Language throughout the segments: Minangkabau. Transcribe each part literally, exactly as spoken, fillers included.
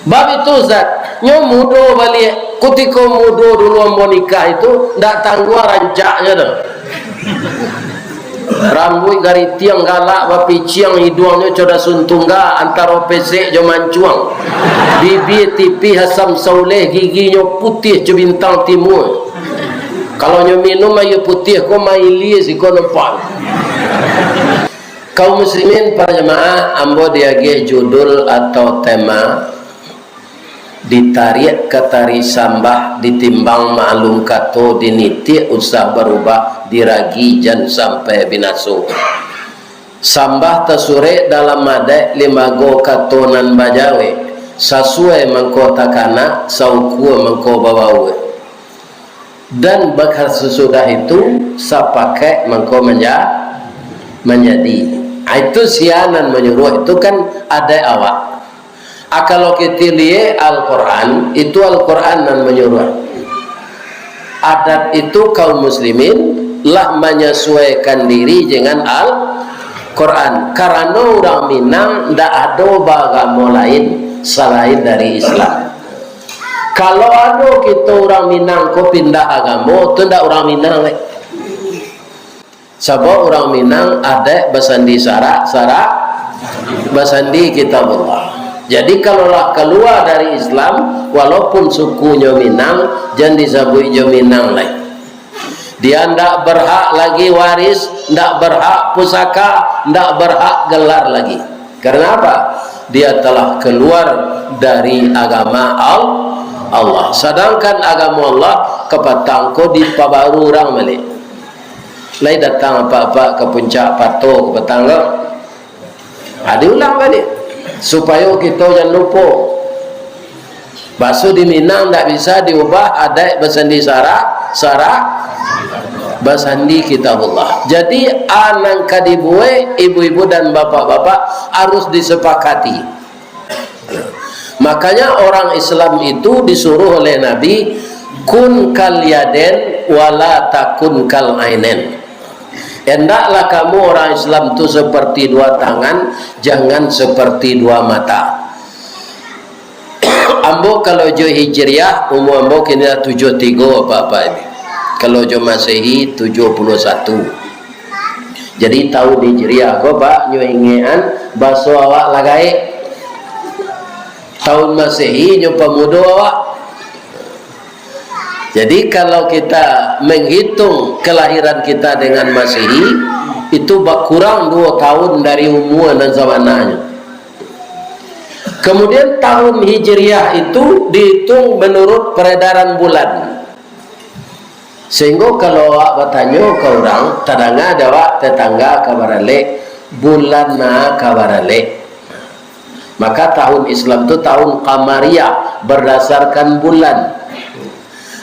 Bab itu, Ustaz, nyo mudo baliak. Kutiko mudo dulu ambo nikah itu, ndak tangguang rancaknyo tu. Rambuik garitiang galak bapiciang, iduangnyo co dasun tungga, antaro pesek jo mancuang. Bibia tipih asam sauleh, giginyo putiah co bintang timua. Kalau nyo minum aia putiah ko, mailia siko nampak. Kaum muslimin para jamaah, ambo diagiah judul atau tema ditariak ka tari sambah, ditimbang maklum kato, dinitiak usah barubah, diragi jan sampai binaso. Sambah tasurek dalam adaik, limbago kato nan bajawek, sasuai mangko takanak, saukua mangko babaua. Dan bakasusudah itu, sapakaik mangko manja-, manjadi. Ah, itu sia nan manyuruah, itu kan adaik awak. Ah, kalau kito liek Al-Quran, itu Al-Quran nan manyuruah. Adat itu kaum muslimin lah manyasuaikan diri dengan Al-Quran. Karano urang Minang ndak ado baagamo lain salain dari Islam. Kalau ado kito urang Minang ko pindah agamo, tu ndak urang Minang lai. Sabab urang Minang adaik basandi sarak, sarak basandi Kitabullah. Jadi, kalau lah kalua dari Islam, walaupun sukunyo Minang, jan disabuik jo Minang lai. Dia ndak berhak lagi waris, ndak berhak pusaka, ndak berhak gelar lagi. Karena apa? Dia telah keluar dari agama Al-, Allah. Sadangkan agamo Allah kapatang ko dipabaru urang baliak. Lai datang apak-apak ka puncak pato kapatang ko? Ha, diulang baliak, supayo kito jan lupo. Baso di Minang ndak bisa diubah, adaik basandi sarak, sarak basandi Kitabullah. Jadi, a nan ka dibuek, ibu-ibu dan bapak-bapak, harus disepakati. Makanya, orang Islam itu disuruh oleh Nabi, "Kun kal yaden, wala takun kal ainen." Hendaklah kamu orang Islam tu seperti dua tangan, jangan seperti dua mata. Ambo kalau jo Hijriah, umua ambo kini lah tujuah tigo apak-apak ini. Kalau jo Masehi, tujuah puluah satu. Jadi, tahun Hijriah ko, Pak, nyo ingekan, baso awak lah gaek. Tahun Masehi nyo pamudo awak. Jadi, kalau kita menghitung kelahiran kita dengan Masehi, itu bakurang duo tahun dari umua nan sabananyo. Kemudian, tahun Hijriah itu dihitung menurut peredaran bulan. Sehinggo kalau awak batanyo ka urang, tadanga dek awak tetangga ka baralek, bulan na ka baralek. Maka tahun Islam tu tahun Qamariyah, berdasarkan bulan.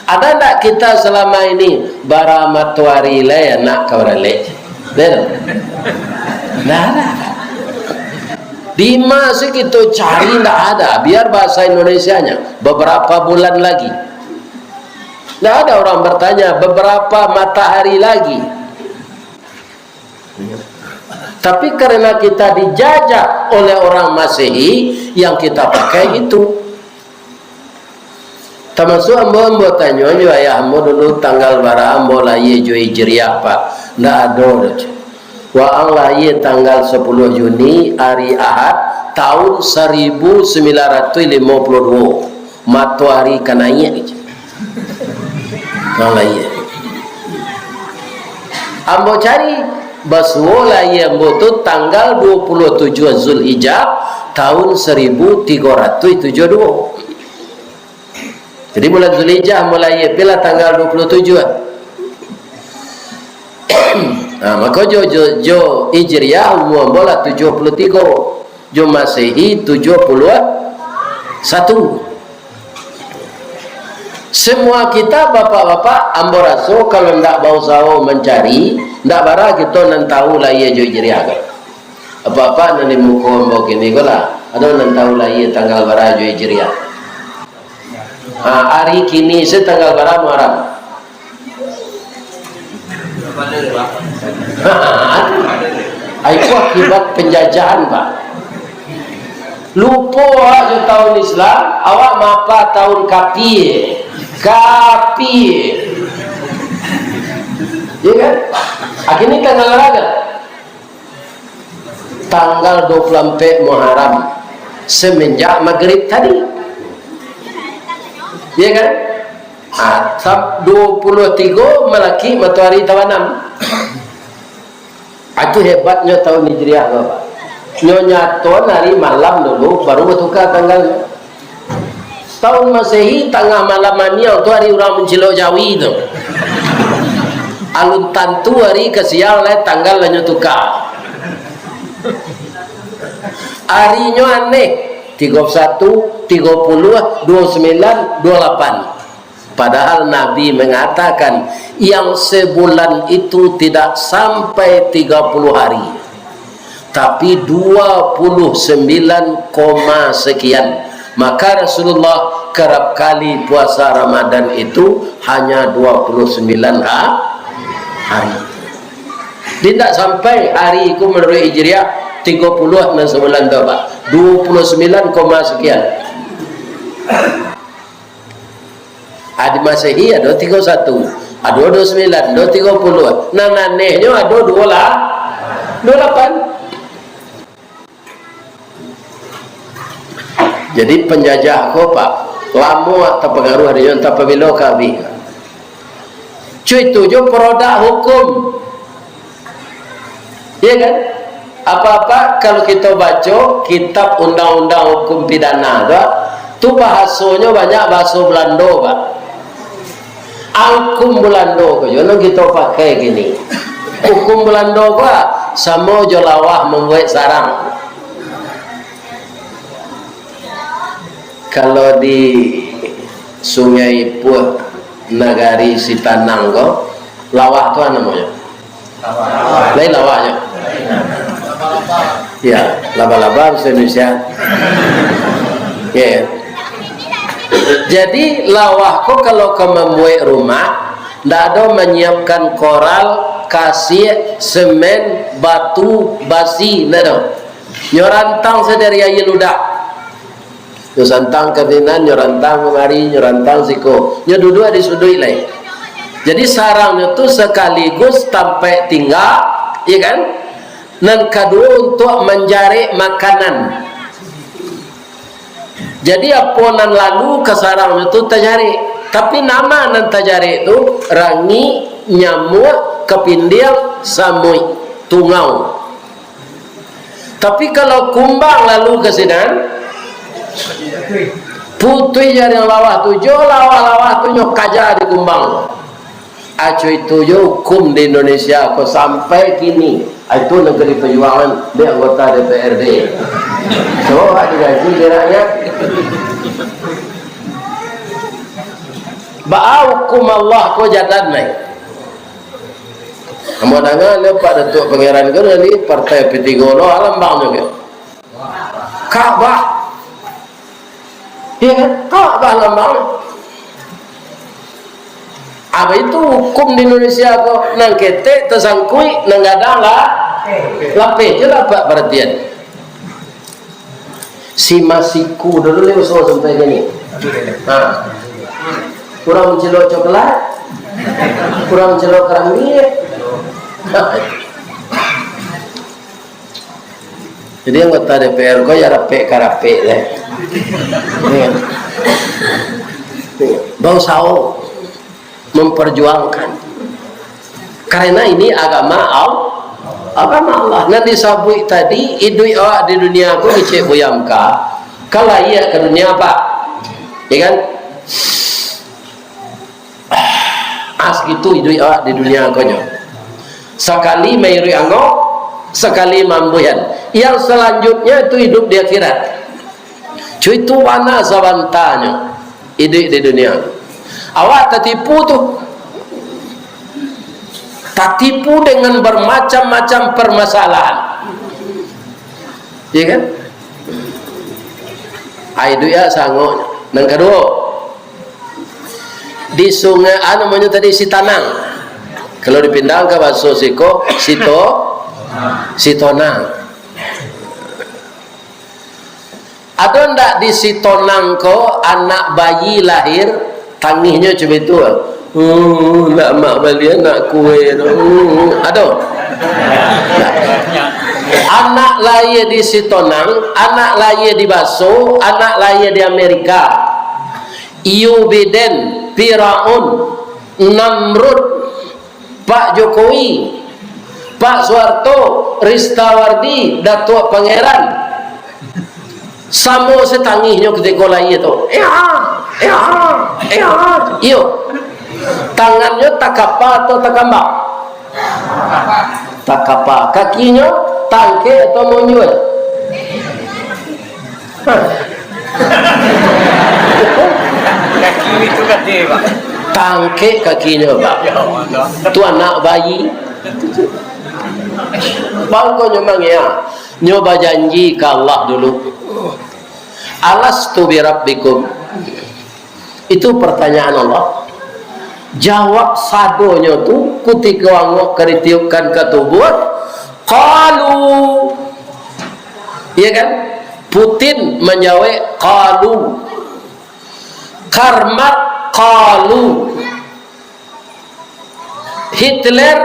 Ada ndak kita selama ini bara matoari lai nak ka baralek? Ada? Ndak ada. Di ma se kito cari, ndak ada. Biar bahasa Indonesianya, beberapa bulan lagi. Ndak ada orang bertanya, "Beberapa matahari lagi?" Tapi karena kita dijajah oleh orang Masehi, yang kita pakai itu. Tamasuak ambo, ambo tanyo jo ayah ambo dulu, tanggal bara ambo lahia jo Hijriah, Pak. Ndak ado doh, cek. Waang lahia tanggal sapuluah Juni, ari Ahad, tahun saribu sambilan ratuih limo puluah duo. Matoari ka naiak, cek. Waang lahia. Ambo cari, basuo lahia ambo tu tanggal duo puluah tujuah Zulhijjah, tahun saribu tigo ratuih tujuah duo. Jadi, bulan Zulhijjah mulai, pilah tanggal duo puluah tujuah. Nah, mako jo, jo, jo Hijriah umua ambo lah tujuah puluah tigo, jo Masehi tujuah puluah satu. Semua kita, bapak-bapak, ambo raso kalau ndak bausaho mancari, ndak bara kito nan tahu lahia jo Hijriah ko. Bapak-bapak nan di muko ambo kini ko lah, ado nan tahu lahia tanggal bara jo Hijriah? Ha, ari kini se tanggal bara Muharram? Ai, itu akibat penjajahan, Pak. Lupo awak jo tahun Islam, awak maapa tahun kapie. Kapie. Ya kan? Akhirnya tanggal berapa? Tanggal dua puluh empat Muharram, semenjak maghrib tadi. Ya kan? Ah, sam-, dua puluh tiga malaki matoari tabanam. Ah, itu hebatnyo tahun Hijriah tu, Pak. Nyo nyatoan ari malam dulu, baru batuka tanggalnyo. Tahun Masehi, tangah malam maniang tu ari urang mancilok jawi tu. Alun tantu ari ka siang lai tanggal lah nyo tuka. Arinyo aneh, tigo puluh satu, tigo puluh, dua puluh sembilan, dua puluh lapan. Padahal Nabi mengatakan, yang sebulan itu tidak sampai tiga puluh hari, tapi dua puluh sembilan koma sekian. Maka Rasulullah kerap kali puasa Ramadan itu hanya dua puluh sembilan ha-, hari. Tidak sampai hari itu menurut Hijriah tiga puluh nan sebulan tu, Pak. Dua puluh sembilan koma sekian. Adi Masehi ado tigo satu, ado dua sembilan, ado tigo puluh. Nan anehnyo ado dua lah, dua lapan. Jadi penjajah ko, Pak, lamo tapangaruah dinyo, antah pabilo ka abih. Cuy, itu jo produk hukum. Iya kan? Apa-apa kalau kita baca kitab undang-undang hukum pidana tu, tu bahasonyo banyak bahaso Belando, Pak. Hukum Belando ko jo nan kita pakai kini. Hukum Belando ko samo jo lawah mambuek sarang. Kalau di Sungai Puah, nagari Sitanang ko, lawah tu namonyo. Lain lawahnyo. Ya, laba-laba bahasa Indonesia. Ya. Jadi, lawah ko kalau ka mambuek rumah, ndak ado manyiapkan koral, kasiak, semen, batu, basi, ndak ado. Nyo rantang sadari aia ludah. Nyo santang ka sinan, nyo rantang kamari, nyo rantang siko. Nyo duduak di suduik lai. Jadi, sarangnyo tu sakaligus tampek tingga, iya kan? Nan kaduo, untuak manjarek makanan. Jadi, apo nan lalu ka sarangnyo tu tajarek. Tapi, nama nan tajarek tu, rangik, nyamuak, kapindiang, samuik, tungau. Tapi kalau kumbang lalu ka sinan, putuih jariang lawah tu, jo lawah-lawah tu nyo kaja di kumbang. Aco itu jo hukum di Indonesia ko sampai kini. Itu Negeri Perjuangan di anggota D P R D. So, ado gaji di rakyat. Baa hukum Allah ko jalan lai. Ambo danga nyo Pak Datuak Pangeran ko dari Partai P tiga lo, alambang nyo ko. Ka'bah. Iya kan? Ka'bah lambang. Apa itu hukum di Indonesia ko? Nan ketek tasangkuik, nan gadang lah lapeh. Itu lah, Pak, perhatian. Si Masiku dulu ni usaha sampai ke ni. Ha. Kurang cilok coklat, kurang cilok keramik. Jadi anggota D P R ko ya rapek-karapek deh. Iya. Iya. Bausaho memperjuangkan. Karena ini agama Al-, agama Allah. Nan disabuik tadi, iduik awak di dunia ko kecek buyam ka, ka lahia ka dunia, Pak. Ya kan? Ah, sakitu iduik awak di dunia ko nyo. Sakali mairuik angok, sakali mambuihan. Yang selanjutnya itu hidup di akhirat. Cuy, itu bana sabantanyo iduik di dunia. Awak tatipu tu. Tatipu dengan bermacam-macam permasalahan. Ya kan? Ai, iduik ya sangok. Nan kaduo, di sungai, ah, namonyo tadi Sitanang. Kalau dipindahan ka bahaso siko, Sito, Sitonang. Ado ndak di Sitonang ko anak bayi lahir, tangihnyo cuma itu, ah? "Hmm, nak mak bali anak kue tu." Hmm, ado? Anak lahir di Sitonang, anak lahir di Baso, anak lahir di Amerika. Joe Biden, Firaun, Namrud, Pak Jokowi, Pak Soeharto, Ristawardi, Datuak Pangeran. Samo satangihnyo kutiko lahia tu. Eha, eha, eha. Iyo. Tangannyo takapa atau takambang? Takapa. Kakinyo tangkek atau monjuak? Kaki itu gede, Pak. Tangkek kakinyo, Pak. Ya Allah. Tu anak bayi. Bangkonyo mangea. Nyo bajanji ka Allah dulu. "Alastu birabbikum?" Itu pertanyaan Allah. Jawab sadonyo tu, kutiko angok ka ditiupkan ka tubuah, qalu. Iya kan? Putin manjawab, "Qalu." Karl Marx, "Qalu." Hitler,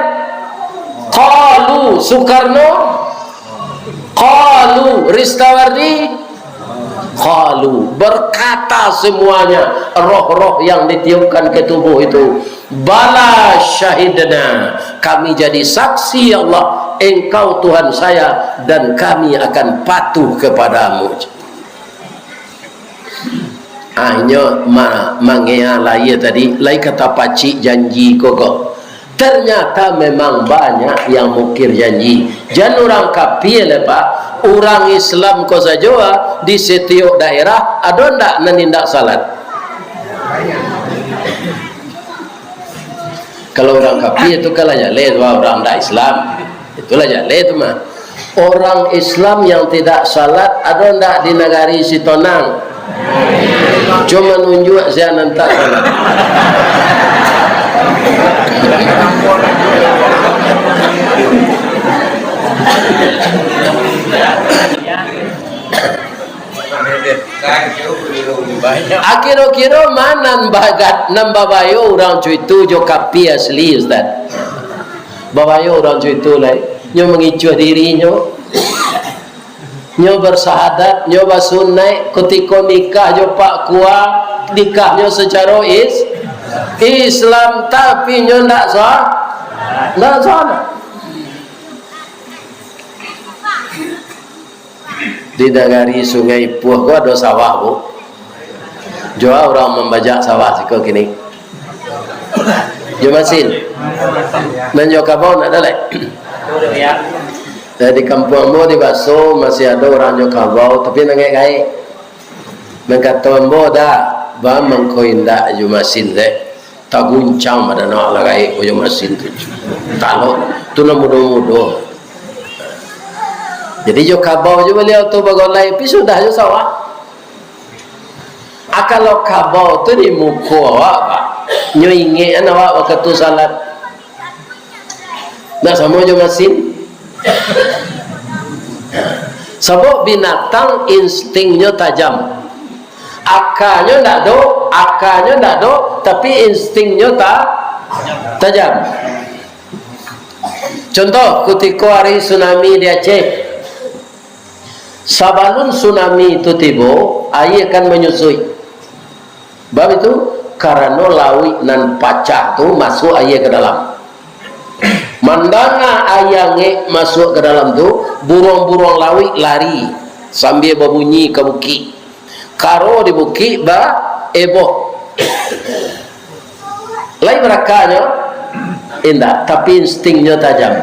qalu. Soekarno, qalu. Ristawardi, qalu. Berkata semuanya roh-roh yang ditiupkan ke tubuh itu, "Bala syahidna, kami jadi saksi, ya Allah, Engkau Tuhan saya, dan kami akan patuh kepadamu." Ah, inyo ma-, mangea lahia tadi, lai ka tapacik janji ko ko. Ternyata memang banyak yang mukir janji. Jan urang kapia lai, Pak. Urang Islam ko sajo, ah, di setiok daerah, ado ndak nan indak salat? Kalau urang kapia tu kan lah jaleh tu, ah, urang ndak Islam. Itulah jaleh tu mah. Orang Islam yang tidak salat ado ndak di nagari Sitonang? Cuma nunjuak sia nan tak salat. Akiro-kiro ma nan bagat, nan babayo urang cuitu jo kapia asli, Ustaz? Babayo urang cuitu lai. Nyo mangicuah dirinyo. Nyo bersahadat, nyo basunaik, kutiko nikah jo Pak Kua, nikahnyo sacaro is-, Islam, tapi nyo ndak sah, ndak salat. Di nagari Sungai Ipuah ko ado sawah, Bu. Jua urang mambajak sawah siko kini. Jo masin. Nan jo kabau ndak ado lai. Eh, di kampuang ambo di Baso masih ado urang jo kabau, tapi nan gaek-gaek. Nan kato ambo, "Dah, ba mangko indak jo masin dek." Taguncang badan awak lah gaek ko jo masin tu. Talok tu nan mudo-mudo. Jadi jo kabau jo baliau tu bagolai, tapi sudah jo sawah. Ah, kalau kabau tu di muko awak, Pak, nyo ingek an awak wakatu salat. Ndak samo jo masin. Sabab binatang instingnyo tajam. Akanyo ndak ado, akanyo ndak ado, tapi instingnyo ta-, tajam. Contoh, kutiko ari tsunami di Aceh. Sabalun tsunami tu tibo, aia kan manyusuik. Bab itu, karano lauik nan pacah tu masuak aia ka dalam. Mandanga aia angek masuak ka dalam tu, buruang-buruang lauik lari sambia babunyi ka bukik. Karo di bukik baeboh. Lai barakanyo? Indak, tapi instingnyo tajam.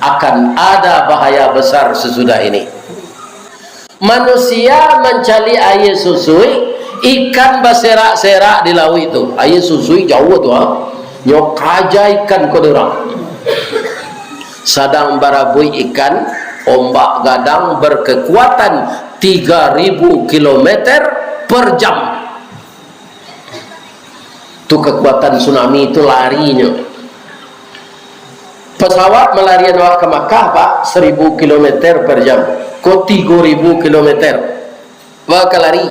Akan ada bahaya besar sesudah ini. Manusia mancaliak aia susuik, ikan baserak-serak di lauik tu. Aia susuik jauah tu, ha. Nyo kaja ikan ko di urang. Sadang barabuik ikan, ombak gadang berkekuatan tiga ribu kilometer per jam. Tu kekuatan tsunami tu larinyo. Pesawat malarian awak ka Makkah, Pak, seribu kilometer per jam. Ko tigo ribu kilometer. Bakalari.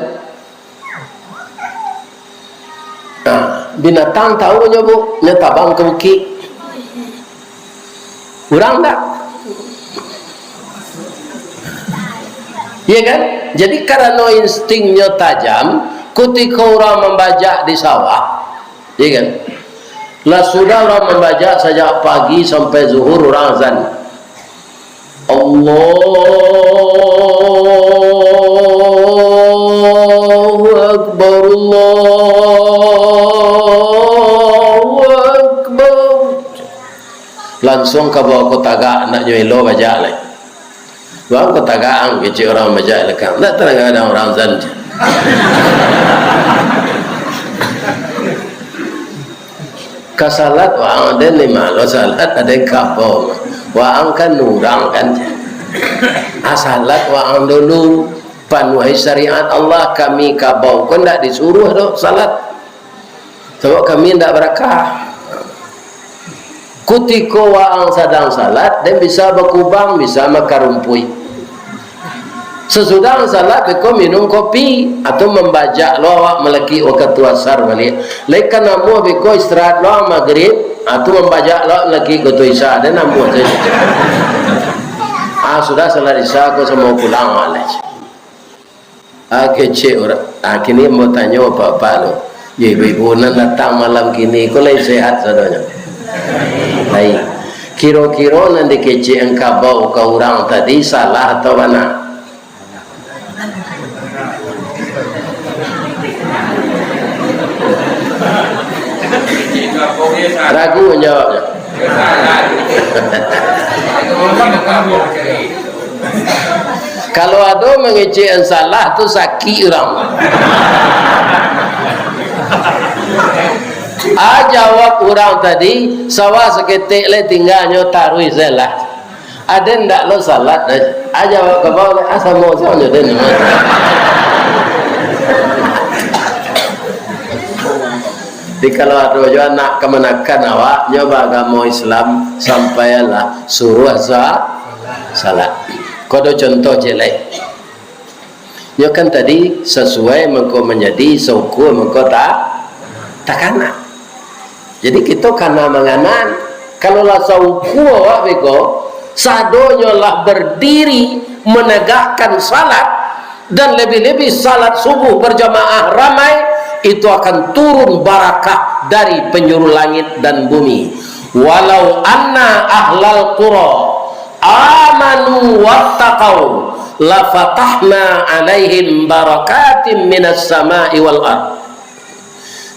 Nah, binatang tahu nyo, Bu, nyo tabang ka bukik. Urang ndak? Iya kan? Jadi, karano instingnyo tajam, kutiko urang mambajak di sawah, iya kan? Lah sudah urang mambajak sajak pagi sampai zuhur, urang azan. Allahu Akbar, Allahu Akbar. Lansuang kabau ko tagak, anaknyo elo bajak lai. Bang ko tagak ang, kecek urang bajak lekang. Ndak tadanga urang azan. Ka salat waang den ni mah, lo salat aden kabau. Waang kan urang kan. Ah, salat waang dulu, panuahi syariat Allah, kami kabau ko ndak disuruah doh salat. Sabab kami ndak barakah. Kutiko waang sadang salat, den bisa bakubang, bisa makarumpuik. Sasudah salat, beko minum kopi, atau mambajak lo awak malakik wakatu asar baliak. Lai ka namuah beko istirahat lo magrib, atau mambajak lo malakik wakatu isya, den namuah sajo. Ah, sudah salat isya, ko samo pulang, ah, lai. Ah, kecek urang. Ah, kini ambo tanyo bapak-bapak tu. Yo, ibu-ibu nan datang malam kini ko lai sehat sadonyo? Lai. Kiro-kiro nan dikecek ang kabau ka urang tadi salah atau bana? Ragu manjawabnyo. Kalau ado mangecek an salah tu, sakik urang. Ah, jawab urang tadi, sawah saketek lai tingganyo, taruih se lah. Aden ndak lo salat, ah, jawab kabau lai, ah, samo sajo den. Jadi, kalau ado jo anak kamanakan awak, nyo baagamo Islam, sampaianlah, suruah sa-, salat. Ko ado contoh ciek lai. Nyo kan tadi sasuai mangko manjadi, saukua mangko ta-, takana. Jadi, kito kana manganan. Kalau lah saukua awak beko, sadonyo lah bardiri managakkan salat, dan lebih-lebih salat subuh berjamaah ramai, itu akan turun barakah dari penjuru langit dan bumi. "Walau anna ahlal qura amanu wattaqau, lafatahna alaihim barakatim minas sama'i wal ard."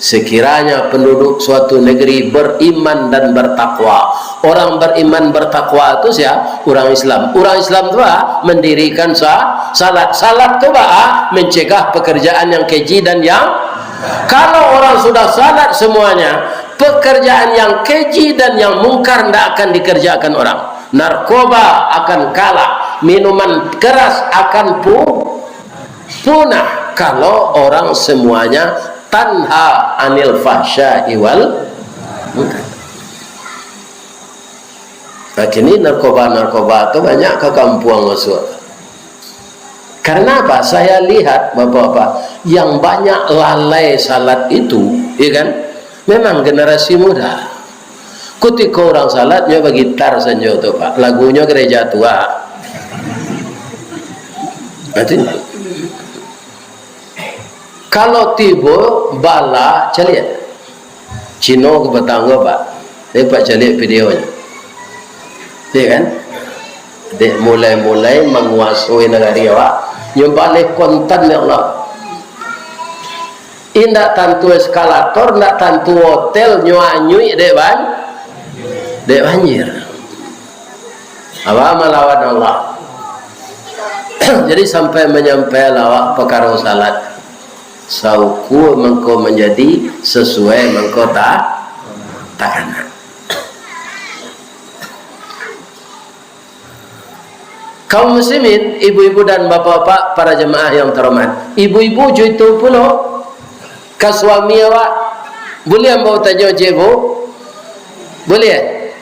Sekiranya penduduk suatu negeri beriman dan bertakwa. Orang beriman bertakwa tu sia? Urang Islam. Urang Islam tu, ah, mendirikan sa-, salat. Salat tu, ah, mencegah pekerjaan yang keji dan yang, kalau orang sudah salat semuanya, pekerjaan yang keji dan yang mungkar ndak akan dikerjakan orang. Narkoba akan kalah, minuman keras akan pu-, punah kalau orang semuanya tanha anil fahsya'i wal munkar. Nah, kini narkoba-narkoba tu banyak ka kampuang masuak. Karena apa? Saya lihat, Bapak-bapak, yang banyak lalai salat itu, ya kan, memang generasi muda. Kutiko urang salat, nyo bagitar sanjo tu, Pak. Lagunyo gereja tua. Artinya, kalau tibo bala, caliak. Cino ka batanggo, Pak. Dek Pak caliak videonyo. Iya kan? Dek mulai-mulai manguasoi nagari awak. Nyo baleh kontan, ya Allah. Indak tantu eskalator, indak tantu hotel, nyo anyuik dek ban-, dek banjir. Apa malawan Allah? Jadi sampai manyampai lawak pakaro salat. Saukua mangko manjadi, sasuai mangko ta-, takana. Kaum muslimin, ibu-ibu dan bapak-bapak, para jamaah yang terhormat. Ibu-ibu jo itu pulo, ka suami awak. Buliah ambo tanyo ciek, Bu? Buliah?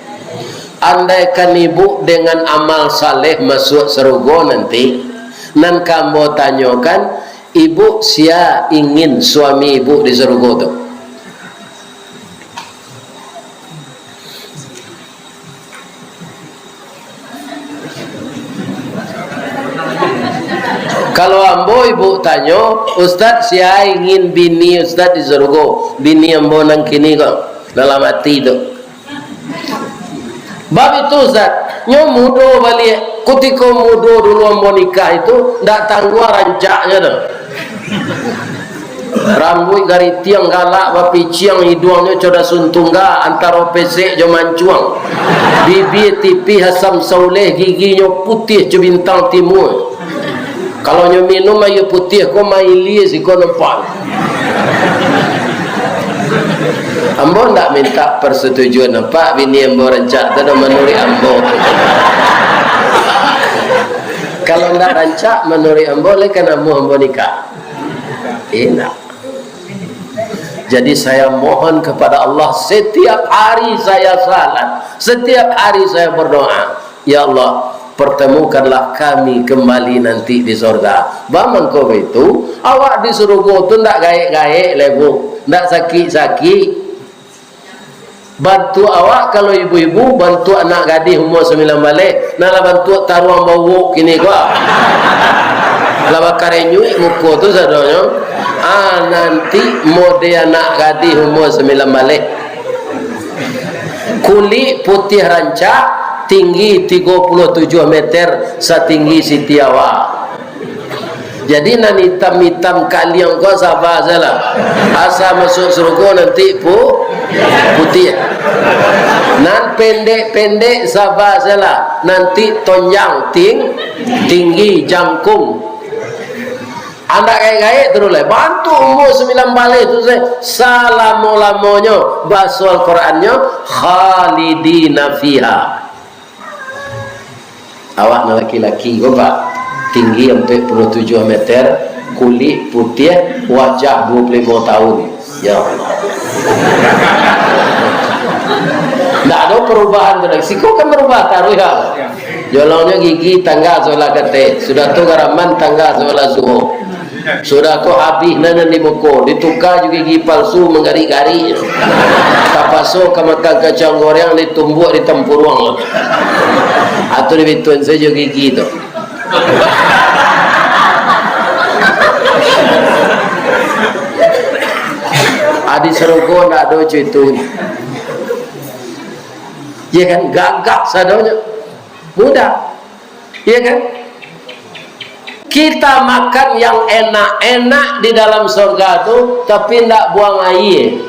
Andaikan ibu dengan amal saleh masuak sarugo nanti, nan ka ambo tanyokan, Ibuk sia ingin suami ibuk di sarugo tu? Kalau ambo ibuk tanyo, "Ustaz, sia ingin bini Ustaz di sarugo? Bini ambo nan kini ko, dalam ati tu." Bab itu, Ustaz, nyo mudo baliak. Kutiko mudo dulu ambo nikah itu, ndak tangguang rancaknyo tu. Rambuik garitiang galak bapiciang, iduangnyo coda suntungga antaro pesek jo mancuang. Bibia tipih asam sauleh, giginyo putiah jo bintang timua. Kalau nyo minum aia putiah ko, mailia siko nampak. Ambo ndak minta persetujuan, nampak bini ambo rancak tu dah manuruik ambo. Kalau ndak rancak manuruik ambo, lai ka namuah ambo nikah? Indak. Jadi, saya mohon kepada Allah, setiap hari saya salat, setiap hari saya berdoa, "Ya Allah, pertemukanlah kami kembali nanti di sorga." Bamangko baitu, awak di surugo tu ndak gaek-gaek lai, Bu, ndak sakik-sakik. Bantuak awak, kalau ibu-ibu, bantuak anak gadih umua sambilan baleh, nan lah bantuak taruang bauwok kini ko. Lah bakarenyuik muko tu sadonyo. Ah, nanti mode anak gadih umua sambilan baleh. Kulik putiah rancak, tinggi tigo puluah tujuah meter, satinggi Siti Hawa. Jadi, nan itam-itam kaliang ko saba sajolah. Asa masuak surugo nanti pu-, putiah. Nan pendek-pendek saba sajolah. Nanti tonjang, ting-, tinggi, jangkung. Andak gaek-gaek taruih lai. Bantuak umua sambilan baleh tu sajo, salamo-lamonyo. Baso Al-Qurannyo, "Khalidina fiha." Awak nan laki-laki ko, Pak, tinggi ampek puluah tujuah meter, kulik putiah, wajah duo puluah limo tahun. Ya Allah. Ndak ado perubahan tu lai. Siko kan berubah taruih, ha. Jolongnyo gigi tangga sabalah kateh, sudah tu garaman tangga sabalah suok. Sudah tu habih nan, nan di muko, dituka jo gigi palsu manggarik-garik. Tapaso ka makan kacang goreng, ditumbuak di tampuruang. Atau dibituan sajo gigi tu. Adi sarugo ndak ado cuitu. Ya kan? Gagah sadonyo. Mudah. Iya kan? Kita makan yang enak-enak di dalam sorga tu, tapi ndak buang aia.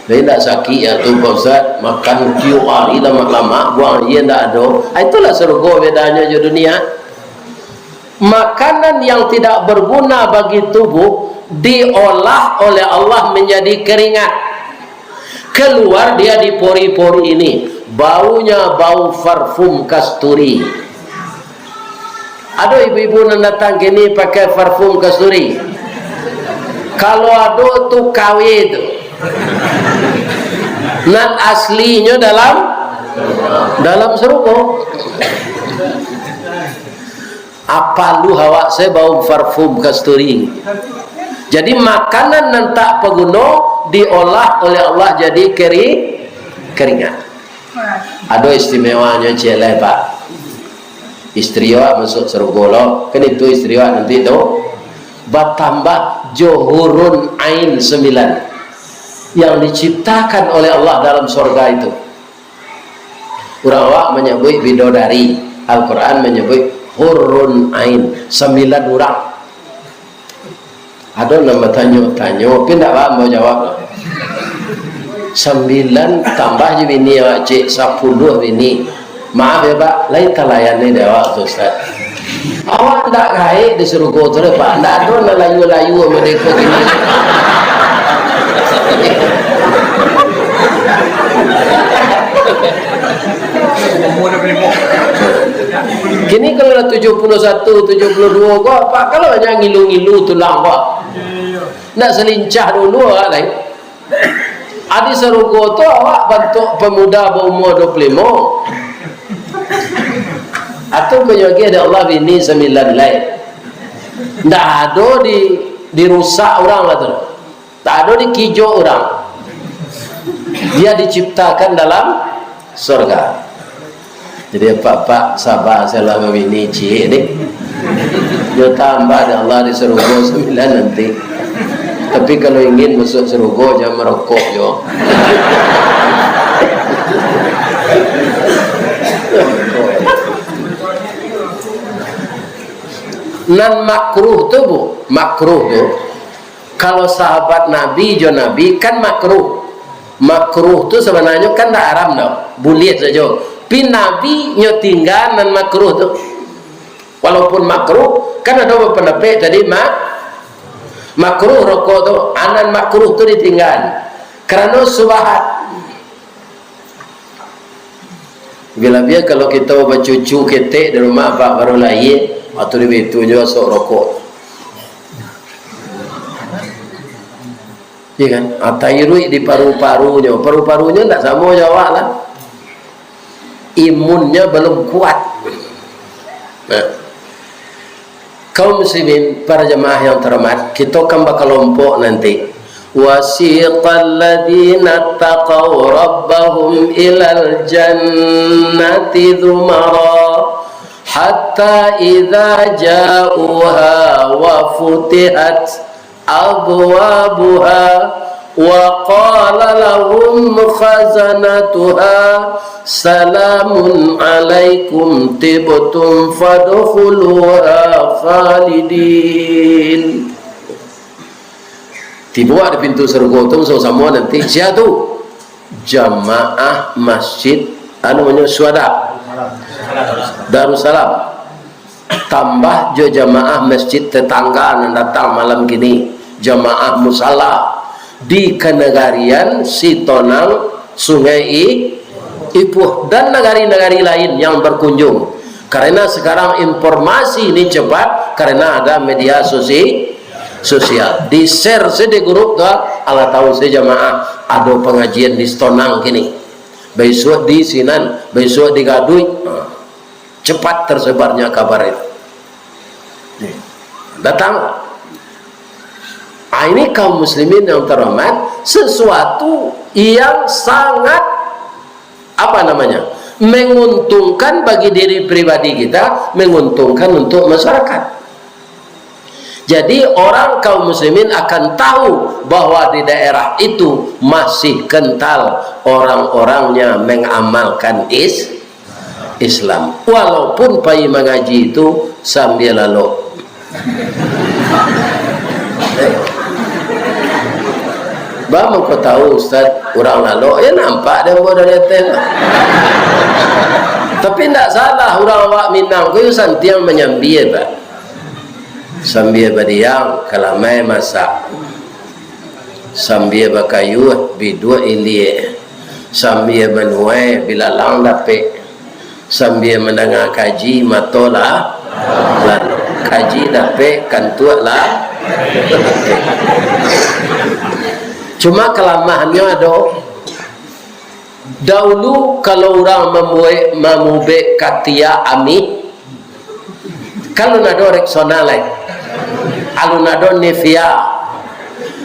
Jadi ndak sakik ya tu, Pak Ustaz, makan tiok hari lamak-lamak, buang aia ndak ado. Ah, itulah sorga bedanya jo dunia. Makanan yang tidak berguna bagi tubuh diolah oleh Allah menjadi keringat. Keluar dia di pori-pori ini, baunya bau parfum kasturi. Ado ibu-ibu nan datang kini pakai parfum kasturi? Kalau ado tu K W tu. Nan aslinyo dalam, dalam sarugo. Apo lu awak se bau parfum kasturi. Jadi, makanan nan tak paguno diolah oleh Allah jadi keri-, keringat. Ado istimewanyo ciek lai, Pak. Istri awak masuak sarugo lo, kan itu istri awak nanti tu. Batambah jo hurun ain sambilan yang diciptakan oleh Allah dalam sorga itu. Urang awak manyabuik bidodari, Al-Quran manyabuik hurun ain, sambilan urang. Ado nan batanyo-tanyo, tapi ndak paham ambo jawab lah. Sambilan tambah jo bini awak ciek, sapuluah bini. Maaf ya, Pak, lai talayan ni dek awak tu, Ustaz. Awak ndak gaek di sarugo tu doh, Pak. Ndak ado nan layua-layua model ko kini. Kini kalau lah tujuah puluah satu, tujuah puluah duo ko, Pak, kalau banyak ngilu-ngilu tulang, Pak. Ndak salincah dulu awak lai. Adi sarugo tu awak bantuak pamuda baumua duo puluah limo. Atau kanyo agiah dek Allah bini sambilan lai. Ndak ado di, dirusak urang lah tu. Tak ado dikijok urang. Dia diciptakan dalam surga. Jadi, apak-apak, saba sajolah babini ciek ni. Nyo tambah dek Allah di sarugo sambilan nanti. Tapi, kalau ingin masuk sarugo, jangan marokok juo. Nan makruh tu, Bu, makruh tu, kalau sahabat Nabi jo Nabi, kan makruh. Makruh tu sabananyo kan ndak haram doh, buliah sajo. Pi Nabi nyo tingga nan makruh tu. Walaupun makruh, kan ado bapandapek tadi ma-, makruh rokok tu, a, nan makruh tu ditingga. Karano subahat. Labiah-labiah kalau kito bacucu ketek di rumah, apak baru lahia, wakatu di bitu juo asok rokok. Iya kan? Ah, tairuik di paru-parunyo. Paru-parunyo ndak samo jo awak lah. Imunnya belum kuat. Nah. Kaum muslimin, para jamaah yang terhormat, kito kan bakalompok nanti. Wasiqal ladzina taqaw rabbahum ilal jannati zumara, hatta idza ja'uha wa futihat abwabuha, wa qala lahum khazanatuha, salamun alaikum tibtum fadkhuluha khalidin. Tibo di pintu sarugo tu, samo-samo nanti, sia tu? Jamaah masjid, anu namonyo, Syuhada Darussalam. Tambah jo jamaah masjid tetangga nan datang malam kini, jamaah musala di kanagarian Sitonang, Sungai I-, Ipuh, dan nagari-nagari lain yang berkunjung. Karena sekarang informasi ini cepat, karena ada media sosi-, sosial. Di-share se di grup tu, alah tahu se jamaah, ado pangajian di Sitonang kini. Baisuak di sinan, baisuak di Gaduik. Ha. Cepat tersebarnya kabar itu. Nih, datang. Ah, ini kaum muslimin yang terhormat, sesuatu yang sangat, apa namanya, menguntungkan bagi diri pribadi kita, menguntungkan untuk masyarakat. Jadi, orang kaum muslimin akan tahu bahwa di daerah itu masih kental orang-orangnya mengamalkan is-, Islam. Walaupun pai mangaji itu sambia lalok. Ba mangko tahu, Ustaz, urang lalok? Ya, nampak dek ambo dari ateh tu. Tapi ndak salah, urang awak Minang ko yo santiang manyambia, Pak. Sambia badiang, kalamai masak. Sambia bakayuah, biduak iliak. Sambia manuai, bilalang dapek. Sambia mandanga kaji, mato lah lalok. Kaji dapek, kantuak lah. Cuma kalamahannyo ado. Daulu, kalau urang mambuek, mamubek katiak amih, kan alun ado Rexona lai, alun ado Nivea,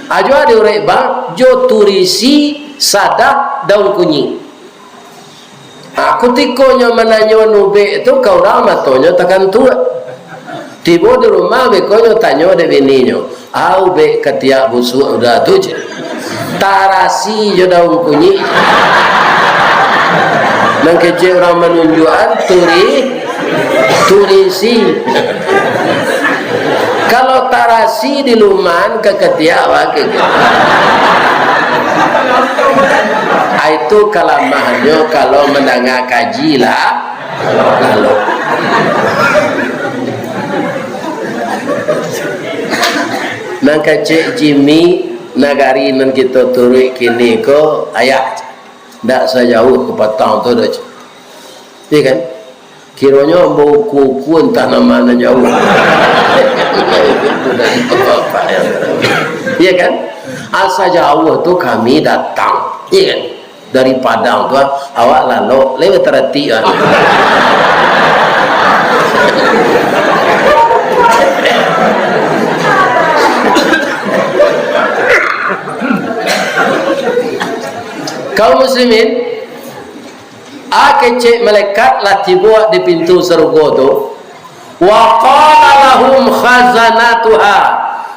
ajo diurek bang jo turisi, sadah, daun kunyik. Ha, kutikonyo mananyo nubek tu ka urang, matonyo takantuak. Tibo di rumah, bekonyo tanyo dek bininyo, "Au bek katiak busuak udah tu," cek. "Tarasi jo daun kunyik." Nan kecek urang manunjuakan turi-, turisi. Kalau tarasi di luman, ka katiak bakeh. Ah, itu kalamahannyo kalau mandanga kaji lah. Lalu, nan kecek Jimmy, nagari nan kito turuik kini ko, ayah, ndak sajauah ka patang tu doh. Iya kan? Kironyo ambo uku-uku, antah nan ma nan jauah. Iya kan? Asa jauah tu kami datang. Iya kan? Dari Padang tu, ah, awak lalok, lai bataratik, ah. Kaum muslimin, a kecek malaikat lah tibo di pintu sarugo tu. Wa qala lahum khazanatuha,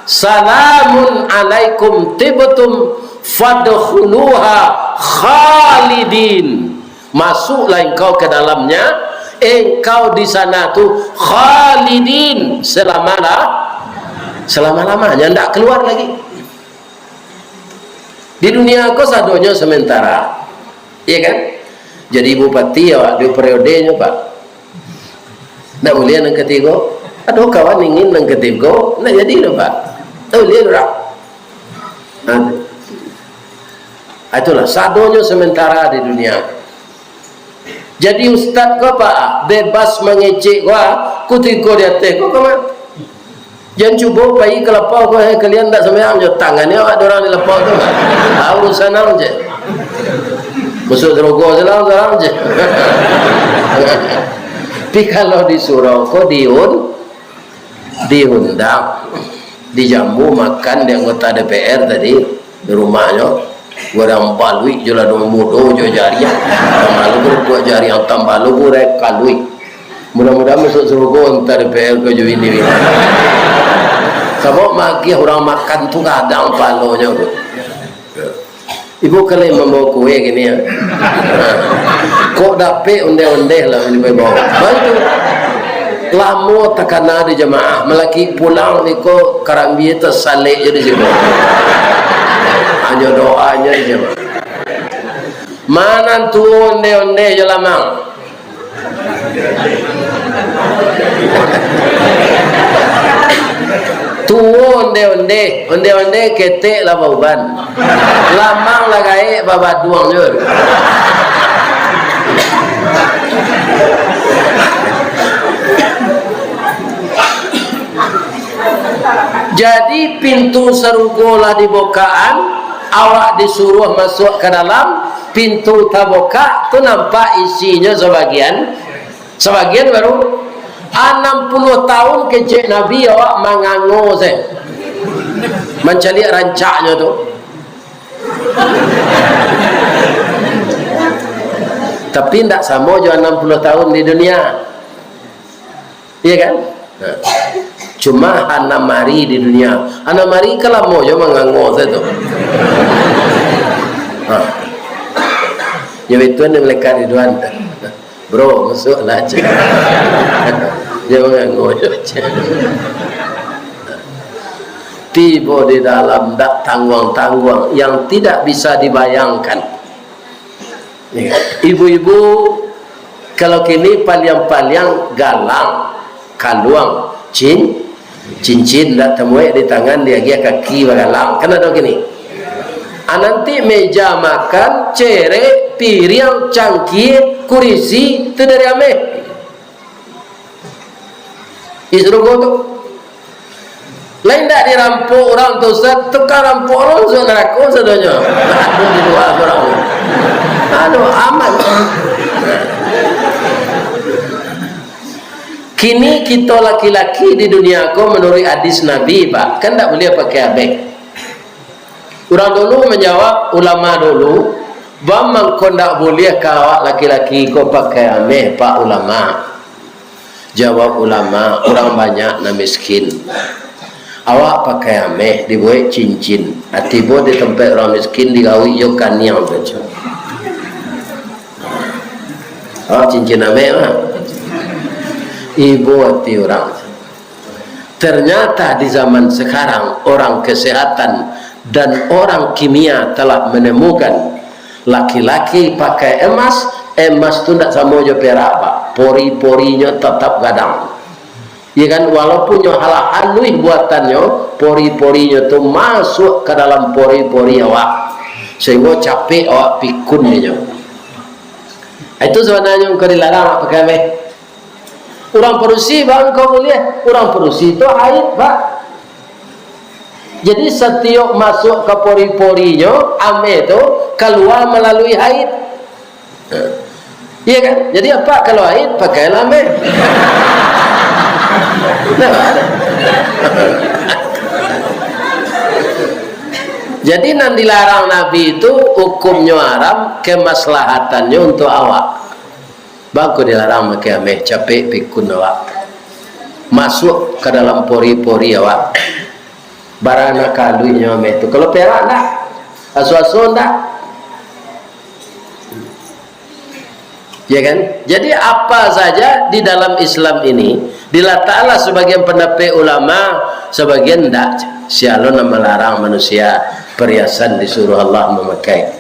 salamun alaikum tibtum fadkhuluha khalidin. Masuklah engkau ke dalamnya, engkau di sana tu khalidin, selama-la-, selama-lamanya, ndak keluar lagi. Di dunia ko sadonyo sementara. Iya kan? Jadi bupati awak duo periodenyo, Pak. Ndak buliah nan katigo. Ado kawan ingin nan katigo, ndak jadi doh, Pak. Ndak buliah doh, Pak. Nah, itulah, sadonyo sementara di dunia. Jadi ustad ko, Pak, bebas mangecek ko, kutiko di ateh ko, kama? Jan cubo pai ka lapau ko, "Hei, kalian ndak sumbayang jo tangan ni awak, ado urang di lapau tu." Ah, urusan awak je. Masuak sarugo salah urang je. Tapi kalau di surau ko diun-, diundang, dijamu makan di anggota D P R tadi, di rumahnyo, urang baluik jo lah, dong mudo jo jariang. Tambah lugu buek jariang, tambah lugu rek kaluik. Mudah-mudahan masuak sarugo antah D P R ko jo ini. Sabab magiah urang makan tu gadang palonyo tu. Ibo kalian mambawa kue kini, ya? Kok dapek ondeh-ondeh lah ini bawa. Bantu. Lamo takana di jamaah, malaki pulang niko karambia tasalek je di siko. Hanyo doa je di jamaah. Manan tuo ondeh-ondeh jo lamang. Tuo ondeh-ondeh, ondeh-ondeh ketek lah bauban. Lamang lah gaek babaduang jo. Jadi, pintu sarugo lah dibokaan, awak disuruah masuak ka dalam, pintu tabokak, tu nampak isinyo sabagian, sabagian baru. Anam puluah tahun kecek Nabi awak mangango se, mancaliak rancaknyo tu. Tapi ndak samo jo anam puluah tahun di dunia. Iya kan? Nah. Cuma anam ari di dunia. Anam ari kan lamo jo mangango sajo tu. Ha. Yo, itu nan malaikat Ridwan. "Bro, masuaklah," cek. Dia mangango jo, cek. Tibo di dalam, dak tangguang-tangguang, yang tidak bisa dibayangkan. Ibu-ibu, kalau kini paliang-paliang galang, kaluang, cin-, cincin, dak tamuek di tangan, diagiah kaki bagalang. Kan ado kini? Ah, nanti meja makan, cerek, piriang, cangkie, kurisi, tu dari ameh. Di sarugo tu. Lain dak dirampok urang tu, Ustaz, tukang rampok urang masuak narako sadonyo. Aduh, di lua urang. Aduh, aman. Kini kito laki-laki di dunia ko, manuruik hadis Nabi, Pak, kan dak buliah pakai abeh. Urang dulu manjawab, ulama dulu, "Baa mangko ndak buliah ka awak laki-laki ko pakai ameh, Pak Ulama?" Jawab ulama, "Urang banyak nan miskin. Awak pakai ameh, dibuek cincin. Ah, tibo di tampek urang miskin, digauik jo kaniang tu." Awak cincin ameh mah. Ibo ati urang. Ternyata di zaman sekarang, orang kesehatan dan orang kimia telah menemukan laki-laki pakai emas, emas tu ndak samo jo perak, Pak. Pori-porinyo tetap gadang. Ya kan, walaupun nyo alah aluih buatannyo, pori-porinyo tu masuak ka dalam pori-pori awak, sehinggo capek awak pikun inyo. Itu sabananyo engkau dilarang awak pakai ameh. Urang padusi, Pak, engkau buliah. Urang padusi tu haid, Pak. Jadi, satiok masuak ka pori-porinyo, ameh tu kalua malalui haid. Iya kan? Jadi, apak kalau haid, pakailah ameh. Nah, Jadi, nan dilarang Nabi tu hukumnyo haram, kemaslahatannyo untuak awak. Baa kok dilarang makai ameh, capek pikun awak. Masuak ka dalam pori-pori awak. Bara nan ka aluihnyo ameh tu. Kalau perak ndak? Aso-aso ndak? Ya kan? Jadi, apa saja di dalam Islam ini, dilataklah sebagian pendapat ulama, sebagian ndak. Sia lo nan malarang manusia perhiasan disuruh Allah mamakai.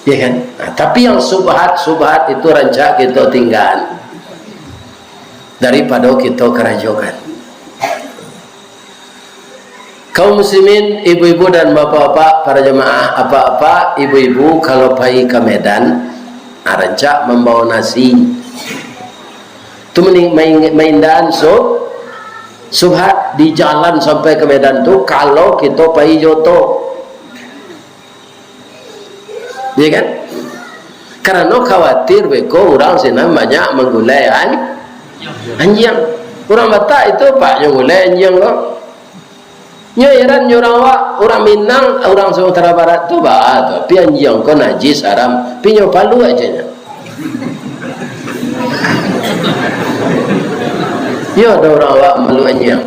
Ya kan? Nah, tapi yang subhat-subhat itu rancak kito tinggaan daripado kito karajokan. Kaum muslimin, ibu-ibu dan bapak-bapak, para jamaah, apak-apak, ibu-ibu, kalau pai ka Medan, ah, rancak mambawa nasi. Tu mani-, main-, maindaan su-, subhat di jalan sampai ka Medan tu, kalau kito pai jo oto. Ya kan? Karano khawatir beko urang sinan banyak manggulai an-, anjiang. Urang Batak itu pak nyo gulai anjiang ko. Nyo heran nyo urang awak, urang Minang, urang Sumatera Barat tu baa tu, pi anjiang ko najis, haram, pi nyo paluak aja nyo. Iyo, ado urang awak malu anjiang.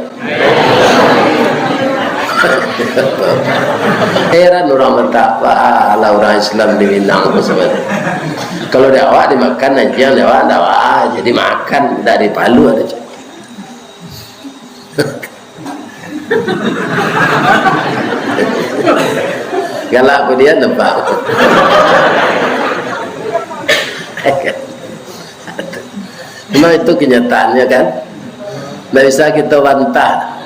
Heran urang Batak, baa lah urang Islam di Minang tu sabananyo. Kalau di awak dimakan anjiang, di awak ndak baa, jadi makan, ndak dipaluak aja. Galak ko dia nampak. Memang itu kenyataannya, kan? Ndak bisa kito bantah.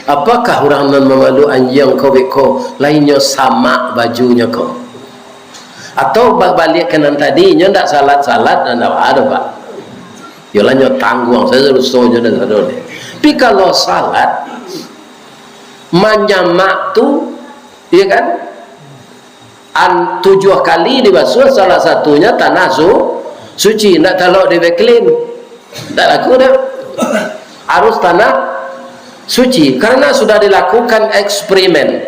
Apakah urang nan mamaluak anjiang ko beko, lainnyo samak bajunyo ko? Atau ba-, baliak ka nan tadi, inyo ndak salat-salat, nan ndak baa doh, Pak. Yolah, nyo tangguang sajo doso nyo nan sado ni. Tapi kalau salat, manyamak tu, ya kan, an-, tujuah kali dibasuah, salah satunya tanah su-, suci, ndak talok di Vaseline. Ndak laku dah. Harus tanah suci. Karena sudah dilakukan eksperimen.